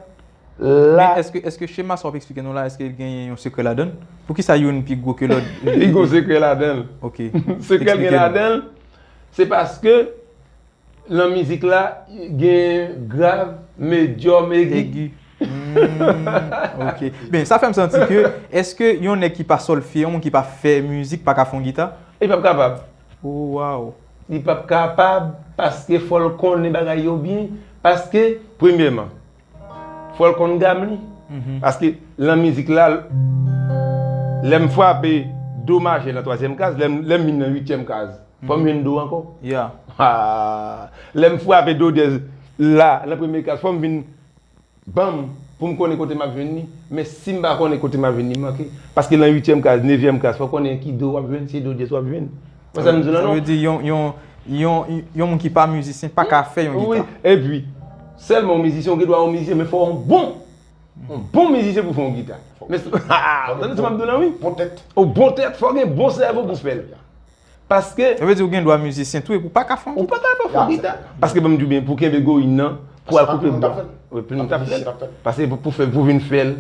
La. Men èske, èske chema sa w ap eksplike nou la, èske l genyen yon sekrè ladan l? Poukisa youn pi gwo ke lòt? Li gon sekrè ladan l. Ok. Sekrè l gen ladan l, se paske nan mizik la, gen grav, medyòm, egi. Egi. Hmm, ok. Ben, sa fè m santi ke, èske yon nèg ki pa sòlfye, yon moun ki pa fè mizik, pa ka fè yon gita? Li p ap kapab. Oh, wow. Li p ap kapab, paske fò l konnen bagay yo byen, paske, premyèman, fò l konn gam li. Mhm. Paske nan mizik la, lè m frape do majè nan twazyèm kaz, lè m, lè m vin nan uityèm kaz, fò m jwenn do ankò. Yeah. Ah, lè m frape do dyèz la, nan premye kaz, fò m vin ban m pou m konnen kote m ap jwenn li. Men si m pa konnen kote m ap jwenn li, m manke. Paske nan uityèm kaz, nevyèm kaz, fò w konnen ki do w ap jwenn, se do dyèz w ap jwenn. Wè sa m di w la, non? Sa vle di yon, yon, yon, yon moun ki pa mizisyen pa ka fè yon gita. Wi, epi, sèlman yon mizisyen, ou gen dwa yon mizisyen, men fò w yon bon, yon bon mizisyen pou fè yon gita. Men, tande sa m ap di w la, wi. Bon tèt. Yon bon tèt, fò w gen bon sèvo pou fè l. Paske. Sa vle di ou gen dwa mizisyen tou, epi ou pa ka fè yon gita. Ou pa ka fè yon gita. Paske ban m di w byen, pou kenbe goyin nan, pou al koupe bwa. Wi, pou nou t ap fè l. Paske pou, pou fè, pou vin fè l,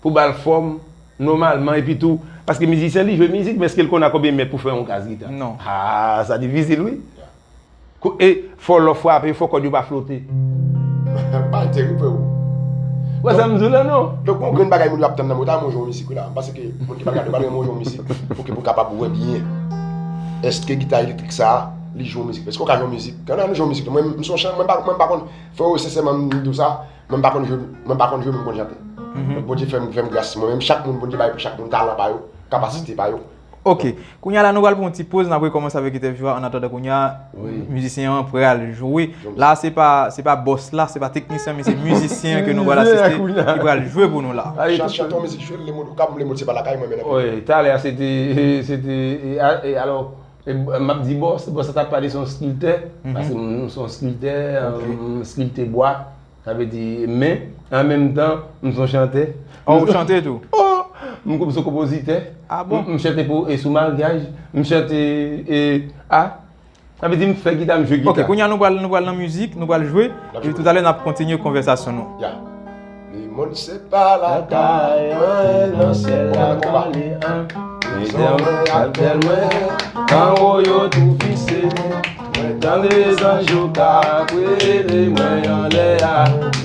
pou ba l fòm, nòmalman, epi tou, paske mizisyen li jwe mizik, men èske l konn a konbyen mèt pou fè yon kaz gita? Non. Ah, sa difisil, wi. Kou-, e fò lè w frape, fò kòd yo pa flote. Bagay tèrible, freo. Wè sa m di w la, non? Donk, gon grenn bagay moun yo ap tann nan mwen, ta renmen w jwe yon mizik, wi, la. M panse ke moun ki pa gade, pa renmen w jwe yon mizik, pou ke, pou kapab wè byen. Èske gita elektrik sa a, li jwe yon mizik? Èske w ka jwe yon mizik? Kan nou jwe yon mizik, mwen, m se yon chan, mwen pa, mwen pa konn, freo, sensèman, m di w sa, mwen pa konn jwe, mwen pa konn jwe, men m konn chante. Donk, Bondye fè m, fè m gras, mwen menm, chak moun, Bondye bay pou chak moun talan pa yo, kapasite pa yo. Ok. Kounye a la, nou pral pran yon ti poz, n ap rekòmanse avèk entèvyou a. Annatandan, kounye a, mizisyen an pral jwe. La, se pa, se pa bòs la, se pa teknisyen, men se mizisyen ke nou pral asiste, ki pral jwe pou nou la. Chante yon mizik, jwe Lemot, ou ka Lemot se pa lakay mwen, men wi, talè a se te, se te, e, a, e, alò, e, m ap di bòs, bòs la t ap pale se yon skiltè, paske m, m se yon skiltè, m skilte bwa. Sa vle di, men, an menm tan, m se yon chantè. Oh, ou chante tou? Oh! M, m se yon konpozitè. Ah bon? M, m chante pou, e sou maryaj, m chante, e, a, Sa vle di m fè gita, m jwe gita. Ok, kounye a nou pral, nou pral nan mizik, nou pral jwe. Epi toutalè n ap kontinye konvèsasyon nou. Lemonn se pa lakay mwen, nan syèl la m ale. Rezon mwen ak bèl mwen, anwo yo tou fikse. Mwen tande zanj yo k ap rele mwen anlè a.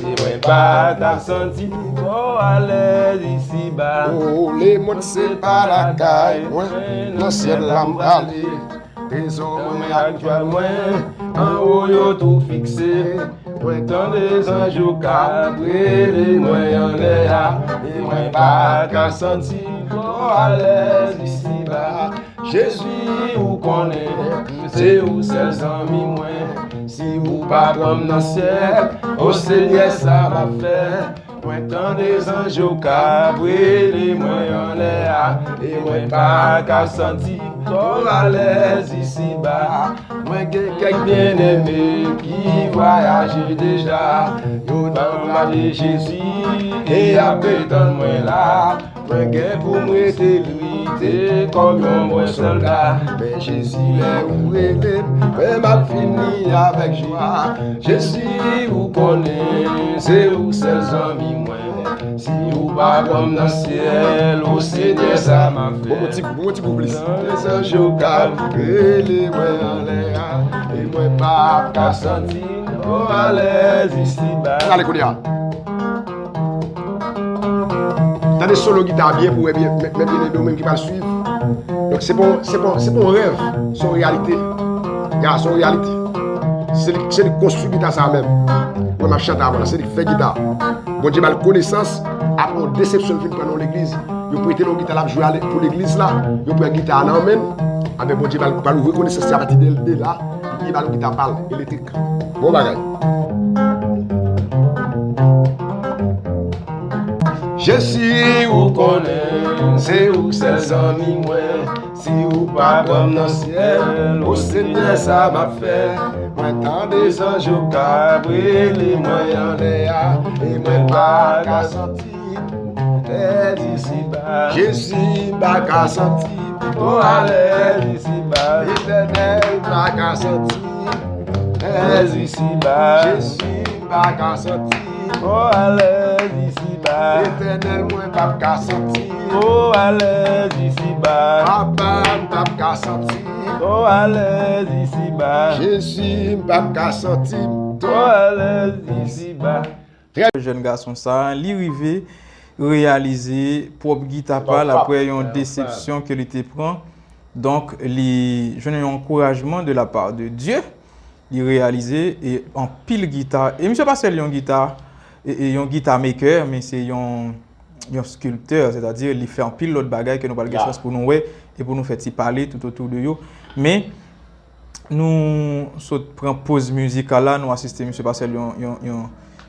E mwen pa ka santi m twò alèz isiba. O, lemonn se pa lakay mwen, nan syèl la m prale. Trezò mwen ak jwèt mwen, anwo yo tou fikse. Mwen tande zanj yo k ap rele mwen anlè a. E mwen pa ka santi m twò alèz isiba. Jezi, ou konnen, se ou sèl zanmi mwen. Si ou pa pran m nan syèl, o Senyè, sa m ap fè? Mwen tande zanj yo k ap rele mwen anlè a. E mwen pa ka santi m twò alèz isiba. Mwen gen kèk byeneme ki vwayaje deja. Yo nan bra de Jezi e y ap tann mwen la. Mwen gen pou m rete lite kòm yon bon sòlda. Men Jezi, lè ou rele m, mwen m ap vini avèk jwa. Jezi, ou konnen, se ou sèl zanmi mwen. Si ou pa pran m nan syèl, o Senyè, sa m ap fè? Bon, bon ti, bon ti kou plis. Tande zanj yo k ap rele mwen anlè a, e mwen pa ka santi m twò alèz isiba. Ale kounye a. Tande solo gita a byen pou wè byen, men, men byeneme w menm ki pral swiv. Donk se pa, se pa, se pa yon rèv, se yon reyalite. Ya, se yon reyalite. Se li, se li k konstwi gita sa a menm. Mwen m ap chante avè l, se li k fè gita. Bondye ba l konesans, apre yon desepsyon l fin pran nan yon legliz. Yo prete l yon gita l ap jwe ale pou legliz la, yo pran gita a nan men l. Anben Bondye ba l, ba l yon rekonesans, se apati de, de la, li ba l yon gita pa l, elektrik. Bon bagay. Jezi, ou konnen, se ou sèl zanmi mwen. Si ou pa pran m nan syèl, o Senyè, sa m ap fè? Mwen tande zanj yo k ap rele mwen anlè a, e mwen pa ka santi m twò alèz isiba. Jezi, m pa ka santi m twò alèz isiba. Letènèl, m pa ka santi m twò alèz isiba. Jezi, m pa ka santi m twò alèz isiba. Letènèl, mwen p ap ka santi m twò alèz isiba. Papa, m p ap ka santi m twò alèz isiba. Jezi, m p ap ka santi m twò alèz isiba. Jèn gason sa a, li rive reyalize pwòp gita pa l apre yon desepsyon ke li te pran. Donk, li jwenn yon ankourajman de la part de Dye. Li reyalize e anpil gita. E misye pa sèl yon gita, e, e yon gita maker, men se yon, yon skilptè, sètadi li fè anpil lòt bagay ke nou pral gen chans pou nou wè e pou nou fè ti pale tout otou de yo. Men, nou sot pran poz mizikal la, nou asiste misye pa sèl yon, yon, yon,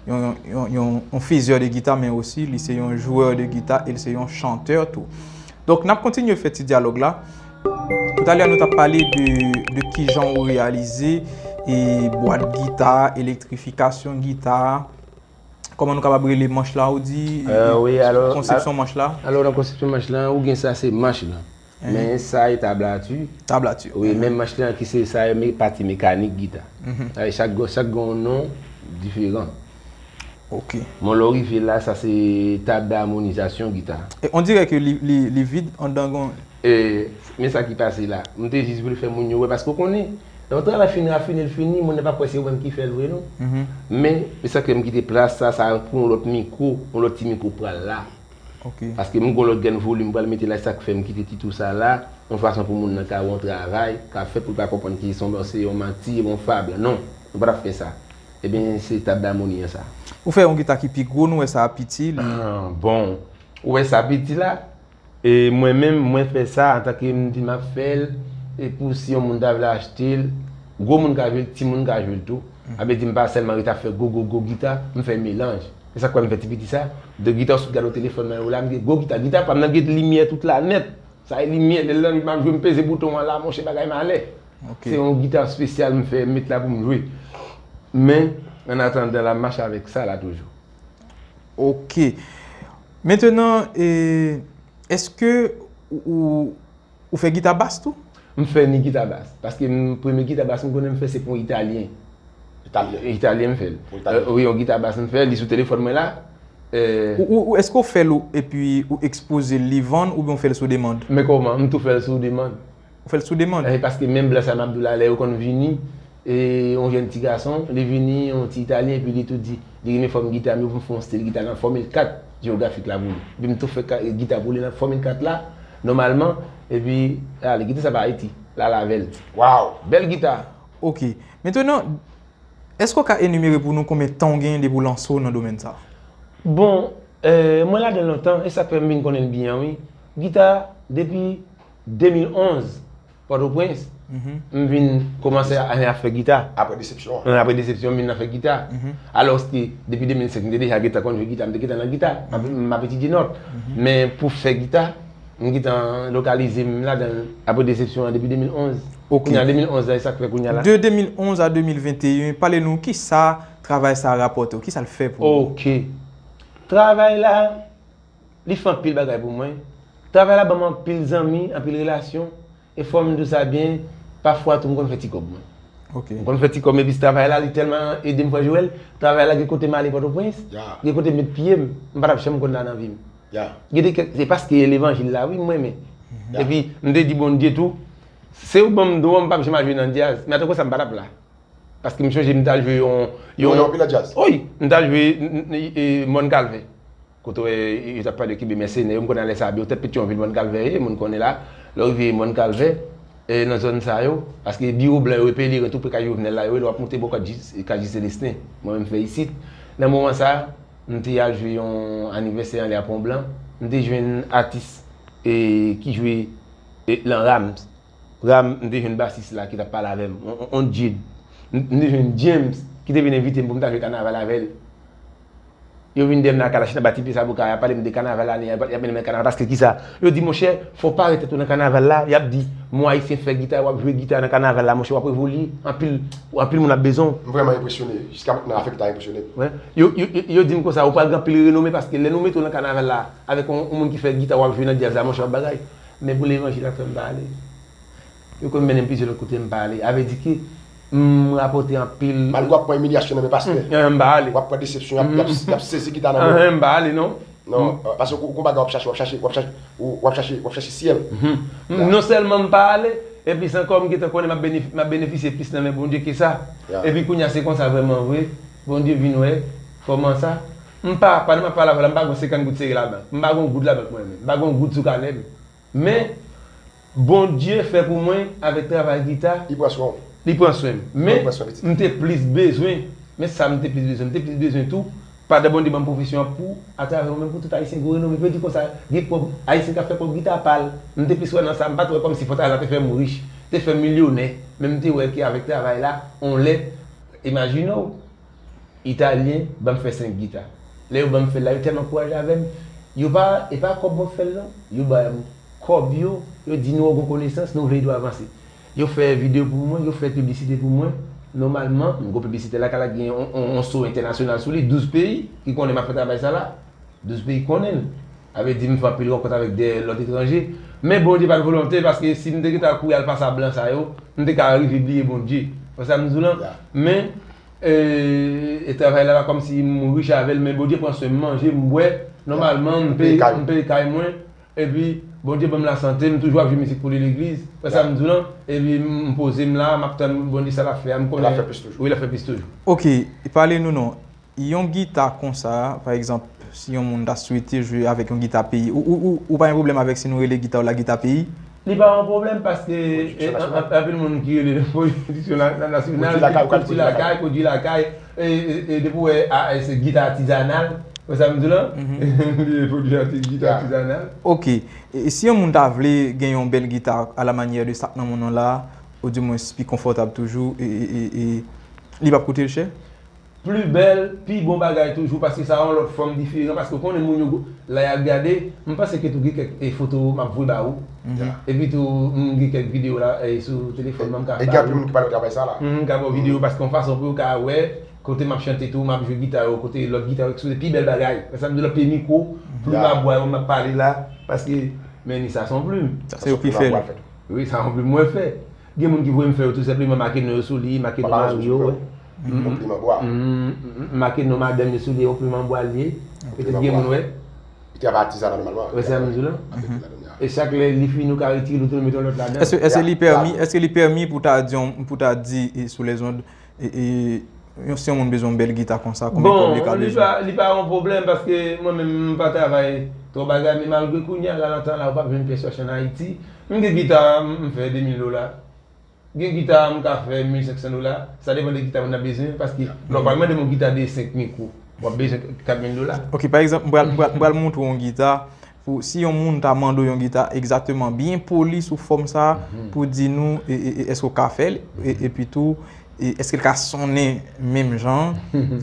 yon, yon, yon, yon fezè de gita, men osi li se yon jwè de gita e li se yon chantè tou. Donk, n ap kontinye fè ti dyalòg la. Toutalè, nou t ap pale de, de kijan ou reyalize e bwat gita, elektrifikasyon gita, kòman nou kapab rele manch la, ou di, e, e, konsepsyon manch la? Alò, nan konsepsyon manch la, ou gen sa, se manch la. Men sa e tablati. Tablati. Wi, men manch la ki se sa, e pati mekanik gita. Sa e chak, chak gen yon non diferan. Ok. Bon, lè w rive la, sa se tab d'amonizasyon gita. E on dirè ke li, li, li vid anndan gon. E, men sa ki pase la. M te jis vle fè moun yo wè, paske w konnen, lè yon travay fin rafine, l fini, moun nan p ap kwè se ou menm ki fè l vre, non. Men, men sa k fè m kite plas sa, sa pou yon lòt mikwo, yon lòt ti mikwo pral la. Paske m gon lòt grenn volim m pral mete la, sa k fè m kite ti tou sa la, yon fason pou moun nan ka wè yon travay k ap fèt, pou l pa konprann ki se yon, se yon manti, yon fab. Non, nou pa t ap fè sa. Ebyen, se tab damoni an sa. Ou fè yon gita ki pi gwo, nou wè sa piti, li. Bon, ou wè sa piti la? E mwen menm, mwen fè sa antanke m di m ap fè l, e pou si yon moun ta vle achte l, gwo moun ka jwe l, timoun ka jwe l tou. Sa vle di m pa sèlman ret ap fè gwo, gwo, gwo gita, m fè melanj. Se sa k fè m fè ti piti sa. De gita w sot gade w telefòn nan yo la, m gen gwo gita. Gita pa m nan gen limyè tout la nèt. Sa e limyè, lè l nan rit m ap jwe, m peze bouton an la, monchè, bagay malè. Se yon gita espesyal m fè, m met la pou m jwe. Men, an atandan, l ap mache avèk sa la toujou. Ok. Mentenan, e, èske ou, ou, ou fè gita bas tou? M fè ni gita bas. Paske m, premye gita bas m konnen m fè se pou yon Italyen. Italyen. Italyen m fè l. Pou Italyen. Euh, wi, yon gita bas m fè, li sou telefòn mwen la. Euh, Ou, ou, ou, èske w fè l ou, epi ou ekspoze l, li vann, oubyen w fè l sou demann? Men kòman? M tou fè l sou demann. Ou fè l sou demann? Eh, paske menm blan sa m ap di w la, lè yo konn vini, e yon jèn ti gason, li vini, yon ti Italyen, epi li tou di, li renmen fòm gita m yo pou m fè yon stil gita nan fòmil kat jewografik la pou li. Epi m tou fè ka, gita pou li nan fòmil kat la, nòmalman, epi, ale, gita sa pa Ayiti, l al avè l. Waw! Bèl gita! Ok. Mentnan, èske w ka enimere pou nou konbyen tan w genyen depi w lanse w nan domèn sa? Bon, euh, mwen ladan l lontan, e sa k fè m vin konnen l byen, wi. Gita, depi de mil onz, Pòtoprens, m vin kòmanse a, a fè gita. Apre desepsyon an. Apre desepsyon, m vin nan fè gita. Alòske, depi de mil senk, m te deja gentan konn jwe gita, m te gentan nan gita. M ap, m ap etidye nòt. Men pou fè gita, m gentan lokalize m ladan l apre desepsyon an depi de mil onz. Ok. Kounye a de mil onz la, e sa k fè kounye a la. De de mil onz a de mil venteyen, pale nou kisa travay sa a rapòte w, kisa l fè pou ou? Ok. Travay la, li fè anpil bagay pou mwen. Travay la ban m anpil zanmi, anpil relasyon. E fò m di w sa byen, pafwa tou m konn fè ti kòb mwen. Ok. M konn fè ti kòb, epi travay la, li tèlman ede m, frè Joel. Travay la, gen kote m ale Pòtoprens, gen kote m met pye m, m pa t ap janm konn la nan vi m. Gen de kèk, se paske levanjil la, wi, m renmen. Epi, m te di Bondye tou, se ou ban m do an, m p ap janm al jwe nan djaz. Men atò konsa, m pa t ap la. Paske m chonje m t al jwe yon, yon, yon anpil nan djaz. Wi, m t al jwe n- n- e, Mòn Kalvè. Kote w wè, yo t ap pale Kebe mèsenè, yo m konnen lè sa a, yo tèt Petyonvil, Mòn Kalvè ye, moun konnen la. Lè w rive Mòn Kalvè, e, nan zòn sa yo, paske biwo blan yo e Pelerin tou pre kay Jovenel la yo ye, lè w ap monte bò Kaj Jis, Kaj Jis Selestin. Mwen menm m fè isit. Nan moman sa a, m te al jwe yon anivèsè anlè a Pon Blan. M te jwenn atis, e, ki jwe, e, lan Rams. Ram, m te jwenn basis la ki t ap pale avè m, on, on, on Jid. M, m te jwenn James ki te vin envite m pou m ta jwe kanaval avè l. Yo vin dèyè m nan Kalachina, ba ti pye sa bouka, y ap pale m de kanaval ane a, y ap, y ap mennen m nan kanaval, paske kisa? Yo di, monchè, fò w parèt tèt ou nan kanaval la, y ap di, m wè Ayisyen fè gita, w ap jwe gita nan kanaval la, monchè, w ap evolye, anpil, anpil moun ap bezwen w. M vrèman enpresyone, jiska mentnan afè gita a enpresyone m. Wi. Yo, yo, yo, yo di m konsa, ou pral gen anpil renome, paske lè nou mete w nan kanaval la, avèk yon, yon moun ki fè gita, w ap jwe nan djaz la, monchè, w ap bagay. Men pou levanjil la k fè m pa ale. Yo konn mennen m plizyè lòt kote, m pa ale. A vle di ke m rapòte anpil. Malgre w ap pran imilyasyon nan men pastè. M pa ale. W ap pran desepsyon, y ap, y ap, y ap sezi gita nan men w. M pa ale, non. Non, paske w, w gon bagay w ap chache, w ap chache, w ap chache, w ap chache, w ap chache syèl. Non sèlman m pa ale, e plis ankò, m gentan konnen m ap benef-, m ap benefisye plis nan men Bondye ke sa. Epi kounye a, se konsa vrèman vre, Bondye vin wè kòman sa. M pa, pandan m ap pale avè w la, m pa gon senkant goud sere labank. M pa gon goud labank mwen menm. M pa gon goud sou kanè m. Men, Bondye fè pou mwen avèk travay gita. Li pran swen w. Li pran swen m. Men, m te plis bezwen, men sa m te plis bezwen, m te plis bezwen tou, pandan Bondye ban m pwofesyon an pou, atravè ou menm, pou tout Ayisyen gwo renome. Vle di konsa, gen pwòp Ayisyen k ap fè pwòp gita pa l. M te plis wè nan sa, m pa t wè kòmsi fò travay la te fè m rich, te fè m milyonè, men m te wè ke avèk travay la, on lè, imajine w, Italyen ban m fè senk gita. Lè yo ban m fè l la, yo tèlman ankouraje avè m. Yo pa, e pa kòb mwen fè l non. Yo ba m kòb yo, yo di nou gon konesans, nou vle ede w avanse. Yo fè videyo pou mwen, yo fè piblisite pou mwen. Nòmalman, m gon piblisite lakay la gen on, on, on so entènasyonal sou li, douz peyi ki konnen m ap fè travay sa la. Douz peyi konnen l. Sa vle di m fè anpil rankont avèk de lòt etranje. Men Bondye pa t volonte, paske si m te gentan kouri al pase a blan sa yo, m te ka rive bliye Bondye. Wè sa m di w lan? Men, e, e travay la pa kòmsi m rich avè l, men Bondye pran swen m, manje, m bwè. Nòmalman, m peye, m peye kay mwen. Epi, Bondye ban m lasante, m toujou ap jwe mizik pou li legliz. Wè sa m di w lan? Epi, m poze m la, m ap tann Bondye sa l ap fè a, m konnen. L ap fè plis toujou. Wi, l ap fè plis toujou. Ok, pale nou non. Yon gita konsa, pa egzanp, si yon moun ta swete jwe avèk yon gita peyi, ou, ou, ou, ou pa gen pwoblèm avèk si nou rele gita w la gita peyi? Li pa yon pwoblèm paske, e, an, an, anpil moun ki rele l pwodiksyon la, la, nasyonal, pwodui lakay, pwodui lakay, e, e, e, depi w wè, a, e, se gita atizanal, wè sa m di w lan? Li pwodui ati-, gita atizanal. Ok. E, e si yon moun ta vle gen yon bèl gita à la manière de sa k nan men w la, ou dimwens pi konfòtab toujou, e, e, e, e li p ap koute l chè? Pli bèl, pi bon bagay toujou, paske sa yon lòt fòm diferan, paske w konnen moun yo, lè y ap gade, m panse ke tou gen kèk, e, foto m ap voye ba ou. Epi tou, m gen kèk videyo la, e, sou telefòn mwen, m ka ba ou. E gen anpil moun ki pale de travay sa la. M ka ba w videyo, paske yon fason pou yo ka wè kote m ap chante tou, m ap jwe gita yo, kote lòt gita yo ekspoze, pi bèl bagay. Wè sa m di w lan, pye mikwo, plim a bwa yo, m ap pale la, paske, men ni sa se yon plim. Sa se yo ki fè l. Wi, sa yon plim mwen fè. Gen moun ki voye m fè yo tou senpleman make non yo sou li, make non mari yo, wè. Yon pliman bwa. Make non madanm yo sou li, yon pliman bwa li ye. Petèt gen moun, wè. Li travay atizana nòmalman. Wè, se sa m di w la. E chak lè li fini, ou ka retire l, ou tou mete yon lòt ladan. Èske, èske li pèmi, èske li pèmi pou ta di, yon- pou ta di, e, sou lèzond, e, e, yon- si yon moun bezwen yon bèl gita konsa, konbyen kòb li ka bezwen? Bon, li pa, li pa yon pwoblèm, paske mwen menm, m pa travay twò bagay, men malgre kounye a la, nan tan la, ou p ap jwenn pyès chòch ann Ayiti. M gen gita, m, m fè de mil dola. Gen gita, m ka fè mil senk san dola. Sa depann de gita moun nan bezwen, paske lè w pral mande m yon gita de senk mikwo, w ap bezwen kat mil dola. Ok, pa egzanp, m pral, m pral, m pral montre w yon gita. Pou, si yon moun ta mande w yon gita egzakteman byen poli sou fòm sa, pou di nou, e, e, e, èske w ka fè l, e, epi tou, e, èske l ka sonnen menm jan,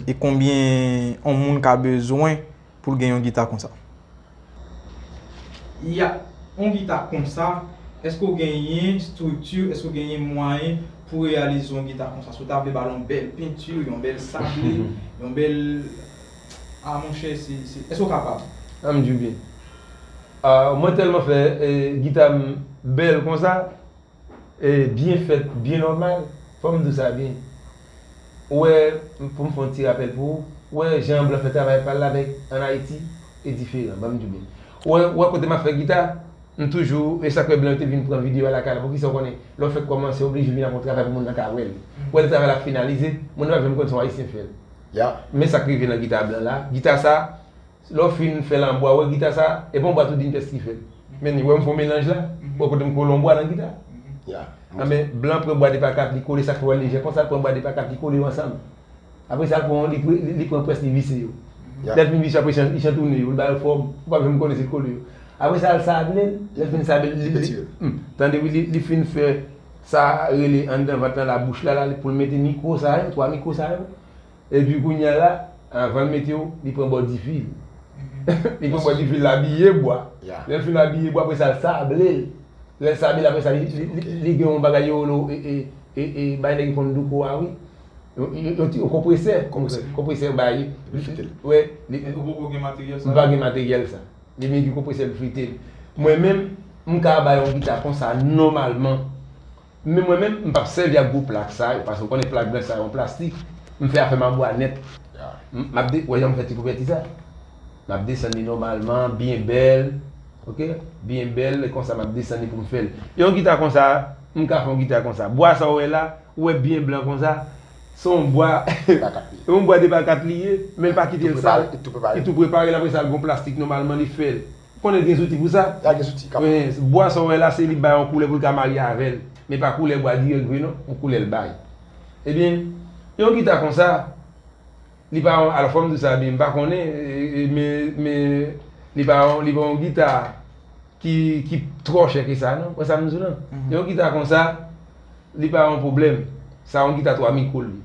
e konbyen yon moun ka bezwen pou l gen yon gita konsa? Ya, yon gita konsa, èske w genyen estrikti, èske w genyen mwayen pou reyalize yon gita konsa? Si w ta vle ba l yon bèl penti, yon bèl sable, yon bèl, a monchè, se, se, èske w kapab? An m di w byen. Ah, mwen tèlman fè, eh, gita m bèl konsa, eh, byen fèt, byen nòmal, fò m di w sa byen. Ou wè, pou m fè yon ti rapèl pou ou, ou wè jan blan fè travay pa l la avèk ann Ayiti, e diferan, ban m di w byen. Ou wè, ou wè kote m ap fè gita, m toujou, e sa k fè blan yo te vin pran videyo a lakay la, poukisa w konnen, lè w fèk kòmanse, oblije vin ap yon travay pou moun nan ka wè l. Ou wè lè travay la finalize, moun nan p ap janm konn se yon Ayisyen fè l. Men sa k rive nan gita blan la, gita sa, lè w fin fè l an bwa, ou wè gita sa, e pa yon bwa tou di m pyès ki fè l. Men ni, ou wè m fè yon melanj la, ou wè kote m kole yon bwa nan gita. Anben, blan pran bwa de pa kat, li kole, sa k fè w wè l lejè konsa, l pran bwa de pa kat, li kole yo ansanm. Apre sa, l pran, li, pre- li, li pran près, li vise yo. Lè l fin vise yo, apre li chan- li chantoune yo, li ba yo fòm, ou p ap janm konnen si l kole yo. Apre sa, l sable l, lè l fin sable l, li, li, hmm, tande wi, li, li fin fè sa rele anndan vant lan, la bouch la, la, pou l mete mikwo sa yo, twa mikwo sa yo. Epi kounye a la, anvan l mete yo, li pran bò difil. Li pran bò difil, l abiye bwa. Lè l fin abiye bwa, apre sa, l sable l. Lè l sable l, apre sa, li, li, li, li gen yon bagay yo rele, e, e, e, e, bay nèg yo konn douko a, wi. Yon, yon, yon ti, yon konpresè. Konpresè. Konpresè, bay. Li fite l. Wè, li, ou poko gen materyèl sa? M pa gen materyèl sa. Li vin gen konpresè pou fite l. Mwen menm, m ka bay yon gita konsa nòmalman. Men mwen menm, m p ap sèvi ak gwo plak sa yo, paske w konnen plak blanch sa yo, yon plastik. M fè afè m an bwa nèt. M, m ap de- wè jan m fè ti kouvèti sa. M ap desann li nòmalman, byen bèl. Ok? Byen bèl, e konsa m ap desann li pou m fè l. Yon gita konsa, m ka fè yon gita konsa. Bwa sa w wè la, ou wè byen blan konsa, se yon bwa, yon bwa de pa kat li ye, men l pa kite l sal. Li tou prepare l, apre sa, l gon plastik nòmalman, li fè l. Ou konnen l gen zouti pou sa? Wi, bwa sa w wè la, se li bay yon koulè pou l ka marye avè l. Men pa koulè bwa dirèk vre non, yon koulè l bay. Ebyen, yon gita konsa, li pa yon, alò fò m di w sa byen, m pa konnen, e, e, men, men li pa yon, li pa yon gita ki, ki twò chè ke sa non. Wè sa m di w lan? Yon gita konsa, li pa yon pwoblèm. Sa yon gita twa mikwo l ye.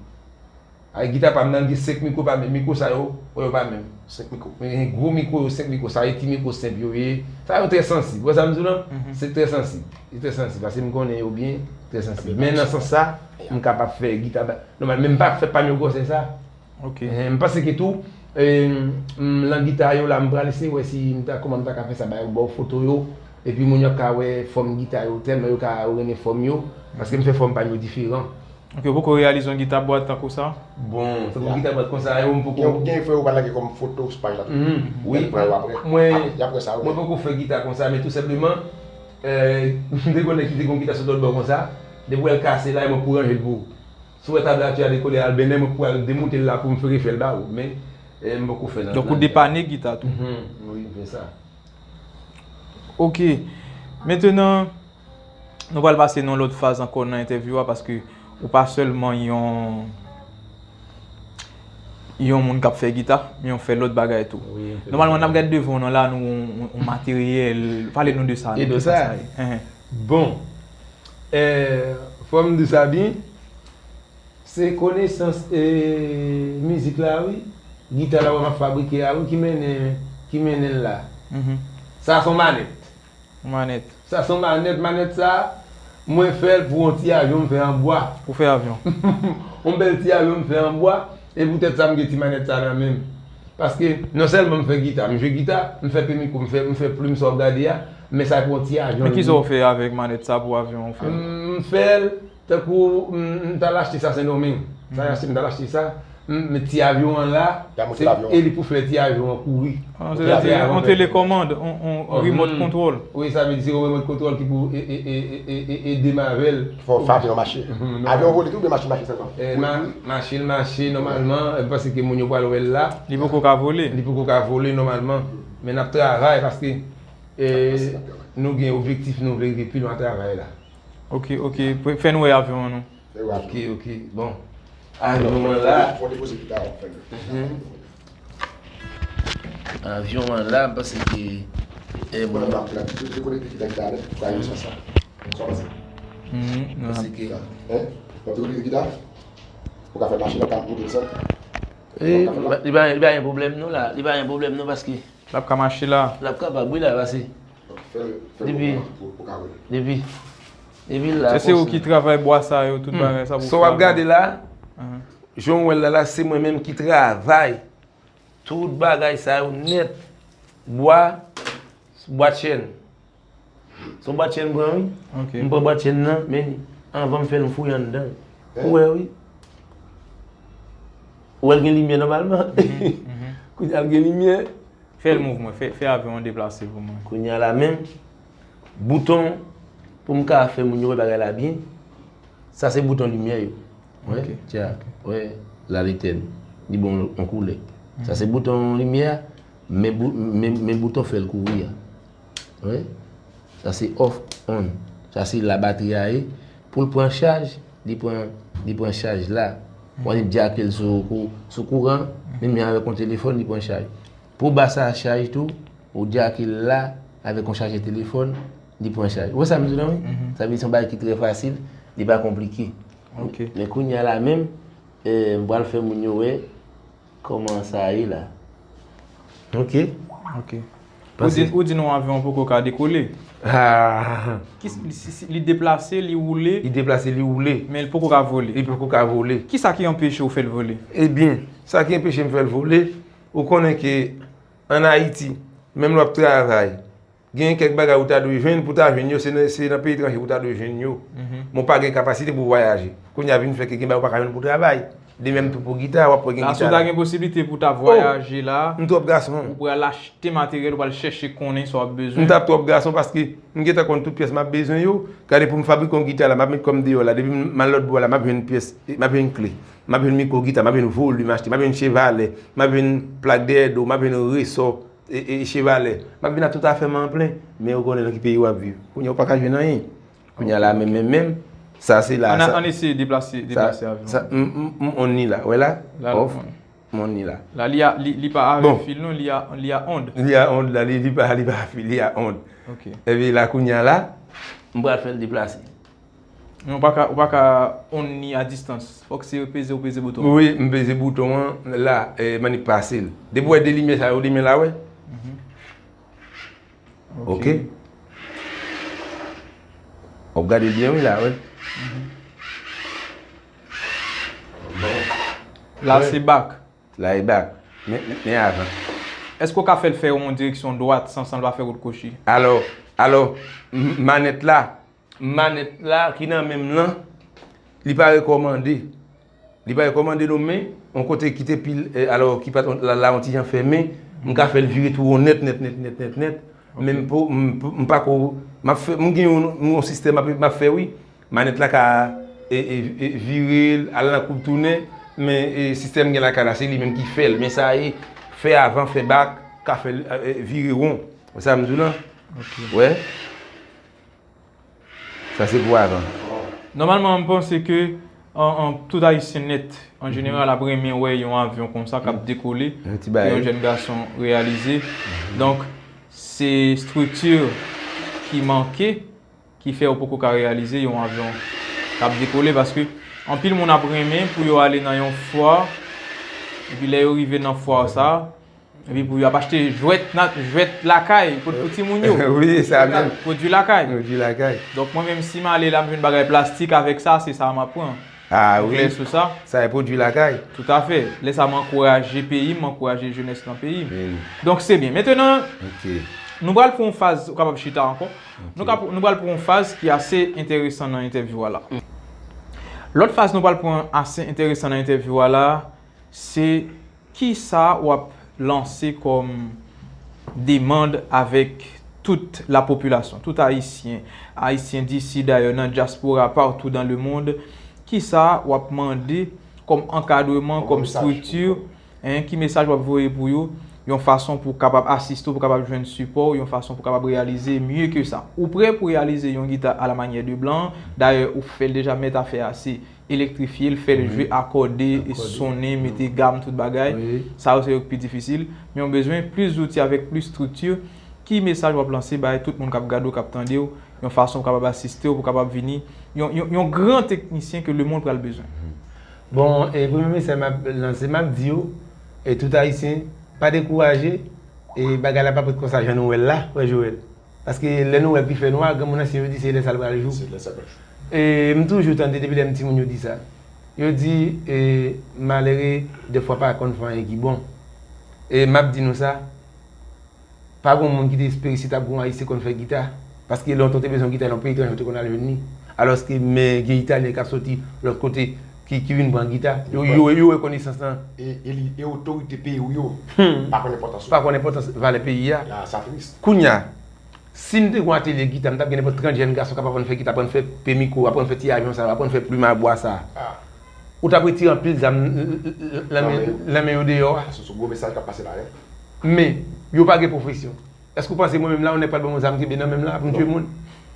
Ay, gita pa m nan gen senk mikwo pa menm. Mikwo sa yo, wè yo pa menm. Senk mikwo. Men gen gwo mikwo yo, senk mikwo. Sa yo ti mikwo senp yo ye. Sa yo trè sansib. Wè sa m di w lan? Se trè sansib. Li trè sansib. Paske m konnen yo byen, trè sansib. Men nan sans sa, m kapab fè gita ba- nòmal. Men m pa fè pa m yo gwosè sa. Ok. Eh, m panse ke tou, eh, m, lan gita yo la, m pral eseye wè si m ta, kòman m ta ka fè sa, ba yo, ba w foto yo. Epi moun yo ka wè fòm gita yo, tèlman yo ka, yo renmen fòm yo. Paske m fè fòm pa m yo diferan. Ok, ou poko reyalize yon gita bwa tankou sa? Bon, tankou gita bwa konsa yo, m poko. Gen, gen fwa yo pa lage kòm foto sou paj la tou. Wi, mwen, mwen poko fè gita konsa, men tou senpleman, eh, m te konnen ki te gon gita sou lòt bò konsa, depi w wè l kase la, e mwen pou ranje l pou ou. Si w wè tablati a dekole al Bennen, mwen pou al demonte l la pou m refè l ba ou. Men, eh, m poko fè nan. Donk, ou depane gita tou? Wi, m fè sa. Ok. Mentenan, nou pral pase nan yon lòt faz ankò nan entèvyou a, paske ou pa sèlman yon, yon moun k ap fè gita, men ou fè lòt bagay tou. Nòmalman, n ap gade devan w nan la, nou, yon, yon materyèl. Pale nou de sa, nan ki sans sa ye. Bon, eh, fò m di sa byen, se konesans, eh, mizik la, wi. Gita la, wè m ap fabrike a, wi, ki mennen, ki mennen l la. Sa se yon manèt. Manèt. Sa se yon manèt, manèt sa, mwen fè l pou yon ti avyon m fè an bwa. Ou fè avyon? Yon bèl ti avyon m fè an bwa, e poutèt sa m gen ti manèt sa nan men m. Paske non sèlman m fè gita, m jwe gita, m fè pemiko, m fè, m fè plim sa w ap gade a, Men sa pou yon ti avyon. Men kisa w fè avèk manèt sa pou avyon an fè? M fè l tankou m, m t al achte sa Sendomeng. Sa achte, m t al achte sa. M, men ti avyon an la, e li pou fè ti avyon an kouri. Ah, se yon telekomand, yon remote control. Wi, sa vle di se yon remote control ki pou e, e, ede m avè l. Fò avyon mache. Avyon vole tou, men machin mache sèlman. Machin mache nòmalman, paske moun yo pral wè l la. Li poko ka vole. Li poko ka vole nòmalman. Men n ap travay paske nou gen objektif nou vle rive pi lwen nan travay la. Ok, ok. Fè nou wè avyon an non. Ok, ok. Bon. Avyon an la. Fò depoze gita a, fè l. Avyon an la, m panse ke. Bon, m ap la, dekonekte gita, gita a nèt, pou ka jwe sa. Sa w panse? Paske, hein? W ap dekonekte gita a? Pou ka fè machin nan ka monte desann? Li pa, li pa gen pwoblèm non la. Li pa gen pwoblèm non paske. L ap ka mache la. L ap kapab wi la, pase. Depi, depi, depi la. Se, se ou ki travay bwa sa yo, tout bagay sa pou fè. Sa w ap gade la, jan w wè l la, la, se mwen menm ki travay tout bagay sa yo nèt. Bwa, bwa chèn. Se yon bwa chèn m pran wi. M pran bwa chèn nan, men anvan m fè l, m fouye anndan. Ou wè wi. Ou wè l gen limyè nòmalman. Kounye a l gen limyè. Fè l mouvman, fè, fè avyon an deplase pou mwen. Kounye a la menm, bouton pou m ka fè moun yo wè bagay la byen, sa se bouton limyè yo. Wè, tya, wè, la letèn. Li bon yon koulè. Sa se bouton limyè a, men, men, men bouton fè l kouri a. Wè. Sa se off on. Sa se la batri a ye. Pou l pran chaj, li pran, li pran chaj la. Ou annik djake l sou, sou kouran, menm jan avèk yon telefòn, li pran chaj. Pou ba sa chaj tou, ou djake l la avèk yon chajè telefòn, li pran chaj. Ou wè sa m di w la wi? Sa vle di se yon bagay ki trè fasil, li pa konplike. Men kounye a la menm, eh, m pral fè moun yo wè kòman sa ye la. Ok. Ok. Ou di, ou di nou avyon an poko ka dekole. Ah. Ki, si, si, li deplase, li woule. Li deplase, li woule. Men li poko ka vole. Li poko ka vole. Kisa ki anpeche w fè l vole? Ebyen, sa ki anpeche m fè l vole, ou konnen ke ann Ayiti, menm lè w ap travay, gen kèk bagay ou ta dwe jwenn, pou w ta jwenn yo, se nan, se nan peyi etranje pou w ta dwe jwenn yo. Men w pa gen kapasite pou w vwayaje. Kounye a vin fè ke gen bagay ou pa ka jwenn pou w travay. De menm tou pou gita, w ap wè gen gita. La, si w ta gen posiblite pou w ta vwayaje la, m twòp gason. Ou pral achte materyèl, ou pral chèche konnen sa w ap bezwen. M t ap twòp gason paske m gentan konn tout pyès m ap bezwen yo. Gade pou m fabrike yon gita la, m ap met kò m deyò la. Depi m al lòt bò la, m ap jwenn pyès, m ap jwenn kle. M ap jwenn mikwo gita, m ap jwenn volim achte, m ap jwenn chevalè, m ap jwenn plak dèyè do, m ap jwenn resò, e, e, chevalè. M ap vin ak tout afè m an plen. Men ou konnen nan ki peyi w ap viv. Kounye a ou pa ka jwenn anyen. Kounye a la, menm, menm, menm, sa se la. Ann, ann eseye deplase, deplase avyon. Sa, m, m, m on li la. Wè la? Off. M on li la. La, li a, li, li pa avèk fil non, li a, li a ond. Li a ond la, li, li pa, li pa fil, li a ond. Ok. Epi la, kounye a la, m pral fè l deplase. Men ou pa ka, ou pa ka on li a distans. Fòk se peze, ou peze bouton. Wi, m peze bouton an la, eh, m annik pase l. Depi w wè de limyè sa yo limen la, wè. Ok. W ap gade byen wi la, wi. La se back. La e back. Men, men, men avan. Èske w ka fè l fè yon direksyon dwat san, san l pa fè wout kwochi? Alò, alò, m, manèt la, manèt la ki nan men m lan, li pa rekòmande. Li pa rekòmande non, men yon kote ki te pil, eh, alò, ki pa t, la, la yon ti jan fèmen, m ka fè l vire tou won nèt, nèt, nèt, nèt, nèt, nèt. Men m po, m, m pa ko, m ap fè, m gen yon, yon sistèm m ap, m ap fè, wi. Manèt la ka, e, e, e, vire l, al nan koub tounen, men, e, sistèm gen lakay la, se li menm ki fè l. Men sa e, fè avan, fè back, ka fè l, e, e, vire won. Wè sa m di w lan? Ok. Wè. Sa se pou avan. Nòmalman, m panse ke an, an, tout Ayisyen nèt, an jeneral, ap renmen wè yon avyon konsa k ap dekole, ke yon jèn gason reyalize. Donk, se estrikti ki manke, ki fè yo poko ka reyalize yon avyon k ap dekole, paske anpil moun ap renmen pou yo ale nan yon fwa, epi lè yo rive nan fwa sa, epi pou yo ap achte jwèt, jwèt lakay pou, pou timoun yo. Wi, sa menm. Pwodui lakay. Pwodui lakay. Donk, mwen menm, si m ale la, m jwenn bagay plastik avèk sa, se sa m ap pran. Ah wi. Ou klè sou sa? Sa e pwodui lakay. Toutafè. Lè sa, m ankouraje peyi m, m ankouraje jenès nan peyi m. Donk, se byen. Mentenan, Nou pral pran yon faz ou kapab chita ankò. Nou ka, nou pral pran yon faz ki ase enteresan nan entèvyou a la. Lòt faz nou pral pran ase enteresan nan entèvyou a la, se kisa w ap lanse kòm demann avèk tout lapopilasyon, tout Ayisyen, Ayisyen disi dayè, nan dyaspora, partou dans le monde, kisa w ap mande kòm ankadreman, kòm estrikti, en, ki mesaj w ap voye pou yo, yon fason pou w kapab asiste w, pou w kapab jwenn sipò w, yon fason pou w kapab reyalize mye ke sa. Ou prè pou reyalize yon gita a la manyè de blan, dayè ou fè l deja, mèt afè a se elektrifye l, fè l jwe, akòde, sonnen, mete gam, tout bagay. Sa yo se yo k pi difisil. Men w bezwen plis zouti avèk plis estrikti. Ki mesaj w ap lanse bay tout moun k ap gade w, k ap tande w, yon fason pou w kapab asiste w, pou w kapab vini yon, yon, yon gran teknisyen ke lemonn pral bezwen? Bon, e premye mesaj m ap lanse, m ap di yo, e tout Ayisyen, pa dekouraje, e bagay la p ap ret konsa jan nou wè l la, frè Joel. Paske lè nou wè l pi fè nwa, granmoun ansyen yo di se lè sa l pral jou. Se lè sa l pral jou. E m toujou tande depi lè m timoun yo di sa. Yo di, e, malere, dèfwa pa konn fè anyen ki bon. E m ap di nou sa, pa gon moun ki te espere si t ap gon Ayisyen konn fè gita. Paske lontan w te bezwen yon gita nan yon peyi etranje, ou te konn al jwenn li. Alòske men gen Italyen k ap soti lòt kote ki, ki vin pran gita. Yo, yo, yo wè konesans lan. E, e, li, e otorite peyi w yo pa konn enpòtans ou. Pa konn enpòtans valè peyi a. Ya, sa tris. Kounye a, si m te gon atelye gita, m t ap gen nenpòt trant jèn gason k ap aprann fè gita, aprann fè pe mikwo, aprann fè ti avyon sa yo, aprann fè plim a bwa sa. Ou t ap retire anpil zam nan men, nan men yo deyò a. Se yon gwo mesaj k ap pase la, wi. Men, yo pa gen pwofesyon. Èske w panse mwen menm la, yon nèg pral ban m yon zam kenbe nan men m la pou m tiye moun?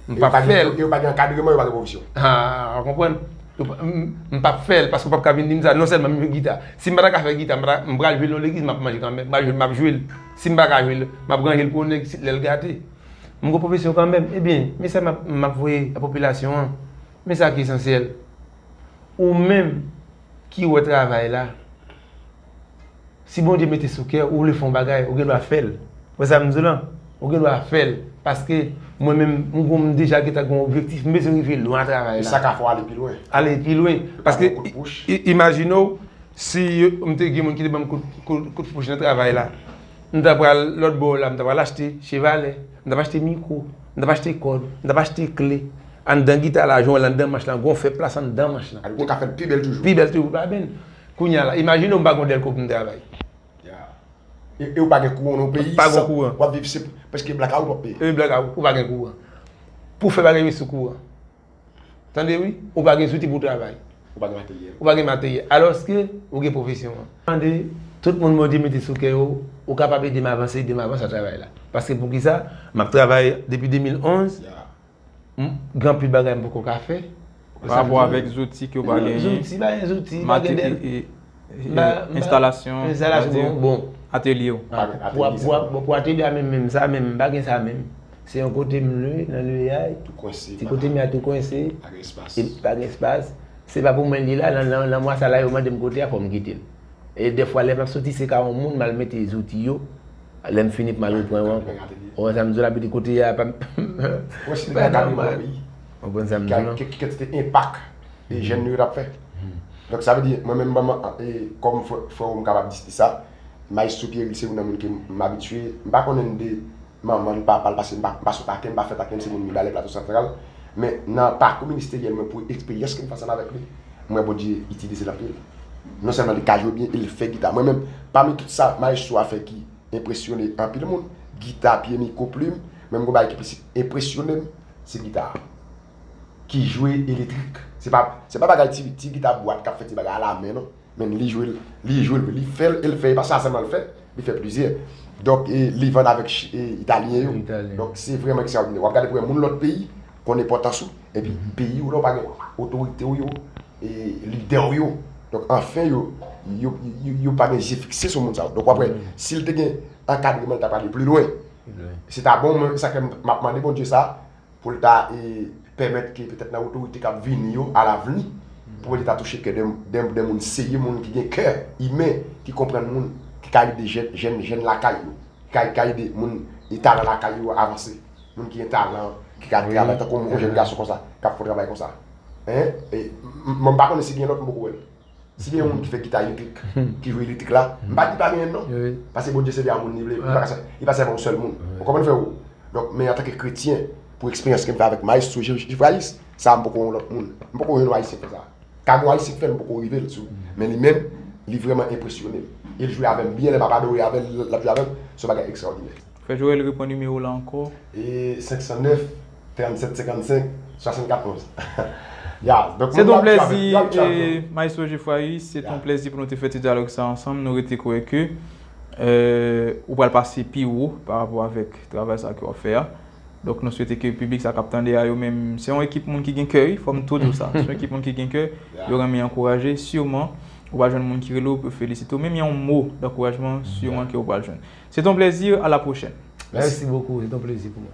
M p ap fè l. E yo pa gen ankadreman, yo pa gen pwofesyon. Ha, w konprann? M p ap fè l, paske w p ap ka vin di m sa. Non sèlman m jwe gita. Si m pa ta ka fè gita, m pral jwe l nan legliz, m ap manje kanmenm. M ap jwe l, m ap jwe l. Si m pa ka jwe l, m ap ranje l pou yon nèg lè l gate. M gon pwofesyon kanmenm. Ebyen, mesaj m ap, m ap voye a popilasyon an, men sa ki esansyèl. Ou menm ki wè travay la, si Bondye mete sou kè w, ou vle fè yon bagay, ou gen dwa fè l. Ou wè sa m di w lan? Ou gen dwa fè l. Paske mwen menm, m gon, m deja gentan gon objektif, m bezwen rive lwen a travay la. E sa ka fè w ale pi lwen. Ale pi lwen. Paske, i- i- imajine w, si yo- m te gen moun ki te ban m kout, kout, kout fouch nan travay la, m ta pral lòt bò la, m ta pral achte chevalè, m ta pral achte mikwo, m ta pral achte kòd, m ta pral achte kle. Anndan gita la, jwenn anndan manch lan, gon fè plas anndan manch lan. Ou ka fè l pi bèl toujou. Pi bèl toujou, pa byen. Kounye a la, imajine w m pa gon dèlko pou m travay. Ya. E, e ou pa gen kouran nan peyi, pa gen kouran. W ap viv se, prèske blakawout w ap peye. E blakawout, ou pa gen kouran. Pou fè bagay yo sou kouran. Tande wi, ou pa gen zouti pou w travay. Ou pa gen materyèl. Ou pa gen materyèl. Alòske, ou gen pwofesyon an. Tande, tout moun Bondye mete sou kè yo, ou kapab ede m avanse, ede m avanse a travay la. Paske poukisa? M ap travay depi de mil onz. Ya. M, gen anpil bagay m poko ka fè. Pa rapò avèk zouti ke w pa genyen. Zouti, pa gen zouti, pa gen dèl. Enstalasyon, enstalasyon, bon, bon. Atelye w. Pou, pou, pou atelye a menm, menm sa, menm, m pa gen sa menm. Se yon kote m lwe, nan lweyay. Tou kwense. Ti kote m ye a tou kwense. Pa gen espas. E pa gen espas. Se pa pou mwen li la, nan, nan, nan mwa sa la, yo mande m kote a, fò m kite l. E dèfwa, lè m ap soti, se ka yon moun, m al mete zouti yo. Lè m fini, pou m al repran yo ankò. Ou wè sa m di w la, piti kote a, pa m. Ou wè si te gen ankadreman nan peyi. Ou konprann sa m di w lan? Ki, ki kantite enpak e jèn nou yo t ap fè? Donk, sa vle di, mwen menm, ban m, e, kòm frè, frè w, m kapab di, di sa, Maestro Pierril se youn nan moun ke m abitye. M pa konnen de manman l, papa l, paske m pa, m pa sot Aken, m pa fèt Aken, m se moun Mibalè, Plato Santral. Men nan pakou ministeryèl mwen, pou eksperyans ke m fè ansanm avèk li, m wè Bondye itilize l anpil. Non sèlman li ka jwe byen, e l fè gita. Mwen menm, pami tout sa maestro a fè ki enpresyone anpil moun, gita, pye, mikwo, plim, men m gon bagay ki plis enpresyone m, se gita a. Ki jwe elektrik. Se pa, se pa bagay ti, ti gita bwat k ap fè ti bagay alamen, non. Men li jwe l, li jwe l, li fè l, e l fè, e pa sa sèlman l fè, li fè plizyè. Donk, e, li vann avèk Chi-, e, Italyen yo. Italyen. Donk, se vrèman ekstraòdinè. W ap gade pou wè moun lòt peyi konn enpòtans ou, epi peyi w la w pa gen otorite w yo, e lidè w yo. Donk, anfen, yo, yo, yo, yo pa gen je fikse sou moun sa yo. Donk, w ap wè, si l te gen ankadreman, l ta prale pi lwen. Pi lwen. Se ta bon, men sa ke m, m ap mande Bondye sa, pou l ta, e, pèmèt ke petèt nan otorite k ap vini yo, alavni, pou petèt ta touche kè de, de, de moun serye, moun ki gen kè imen, ki konprann moun, ki ka ede jèn, jèn, jèn lakay yo, ki ka, ka ede moun, e, talan lakay yo avanse. Moun ki gen talan, ki ka travay, tankou yon jèn gason konsa, k ap fè yon travay konsa. Hein? E, m, m, m pa konnen si gen lòt, m poko wè l. Si gen yon moun ki fè gita elektrik, ki jwe elektrik la, m pa di pa genyen non. Paske Bondye se de a moun li vle, li pa ka sè- li pa sèvi yon sèl moun. Ou konprann frè ou? Donk, men antanke kretyen, pou eksperyans ke m fè avèk Maestro Jefrayis, sa m poko wè yon lòt moun. M poko wè yon Ayisyen fè sa. Ka gen Ayisyen k fè l, m poko rive l sou. Men li menm, li vrèman enpresyone m. E l jwe avè m byen, lè m ap adore avè l, l ap jwe avè m, se yon bagay ekstraòdinè. Frè Joel, reponn nimewo la ankò. E senk san nèf, trannsenk, senkann senk, swasannkat, onz. Ya, donk, se te yon plezi, Maestro Jefrayis, se te yon plezi pou nou te fè ti dyalòg sa ansanm. Nou rete kwè ke, euh, ou pral pase pi wo pa rapò avèk travay sa ke w ap fè a. Donk, nou swete ke piblik sa k ap tande a yo menm, se yon ekip moun ki gen kè, wi, fò m tou di w sa. Se yon ekip moun ki gen kè, yo renmen ankouraje, siman, ou pral jwenn moun ki rele w pou yo felisite w. Menm yon mo dankourajman, siman ke ou pral jwenn. Se te yon plezi, à la prochaine. Merci beaucoup, se te yon plezi pou mwen.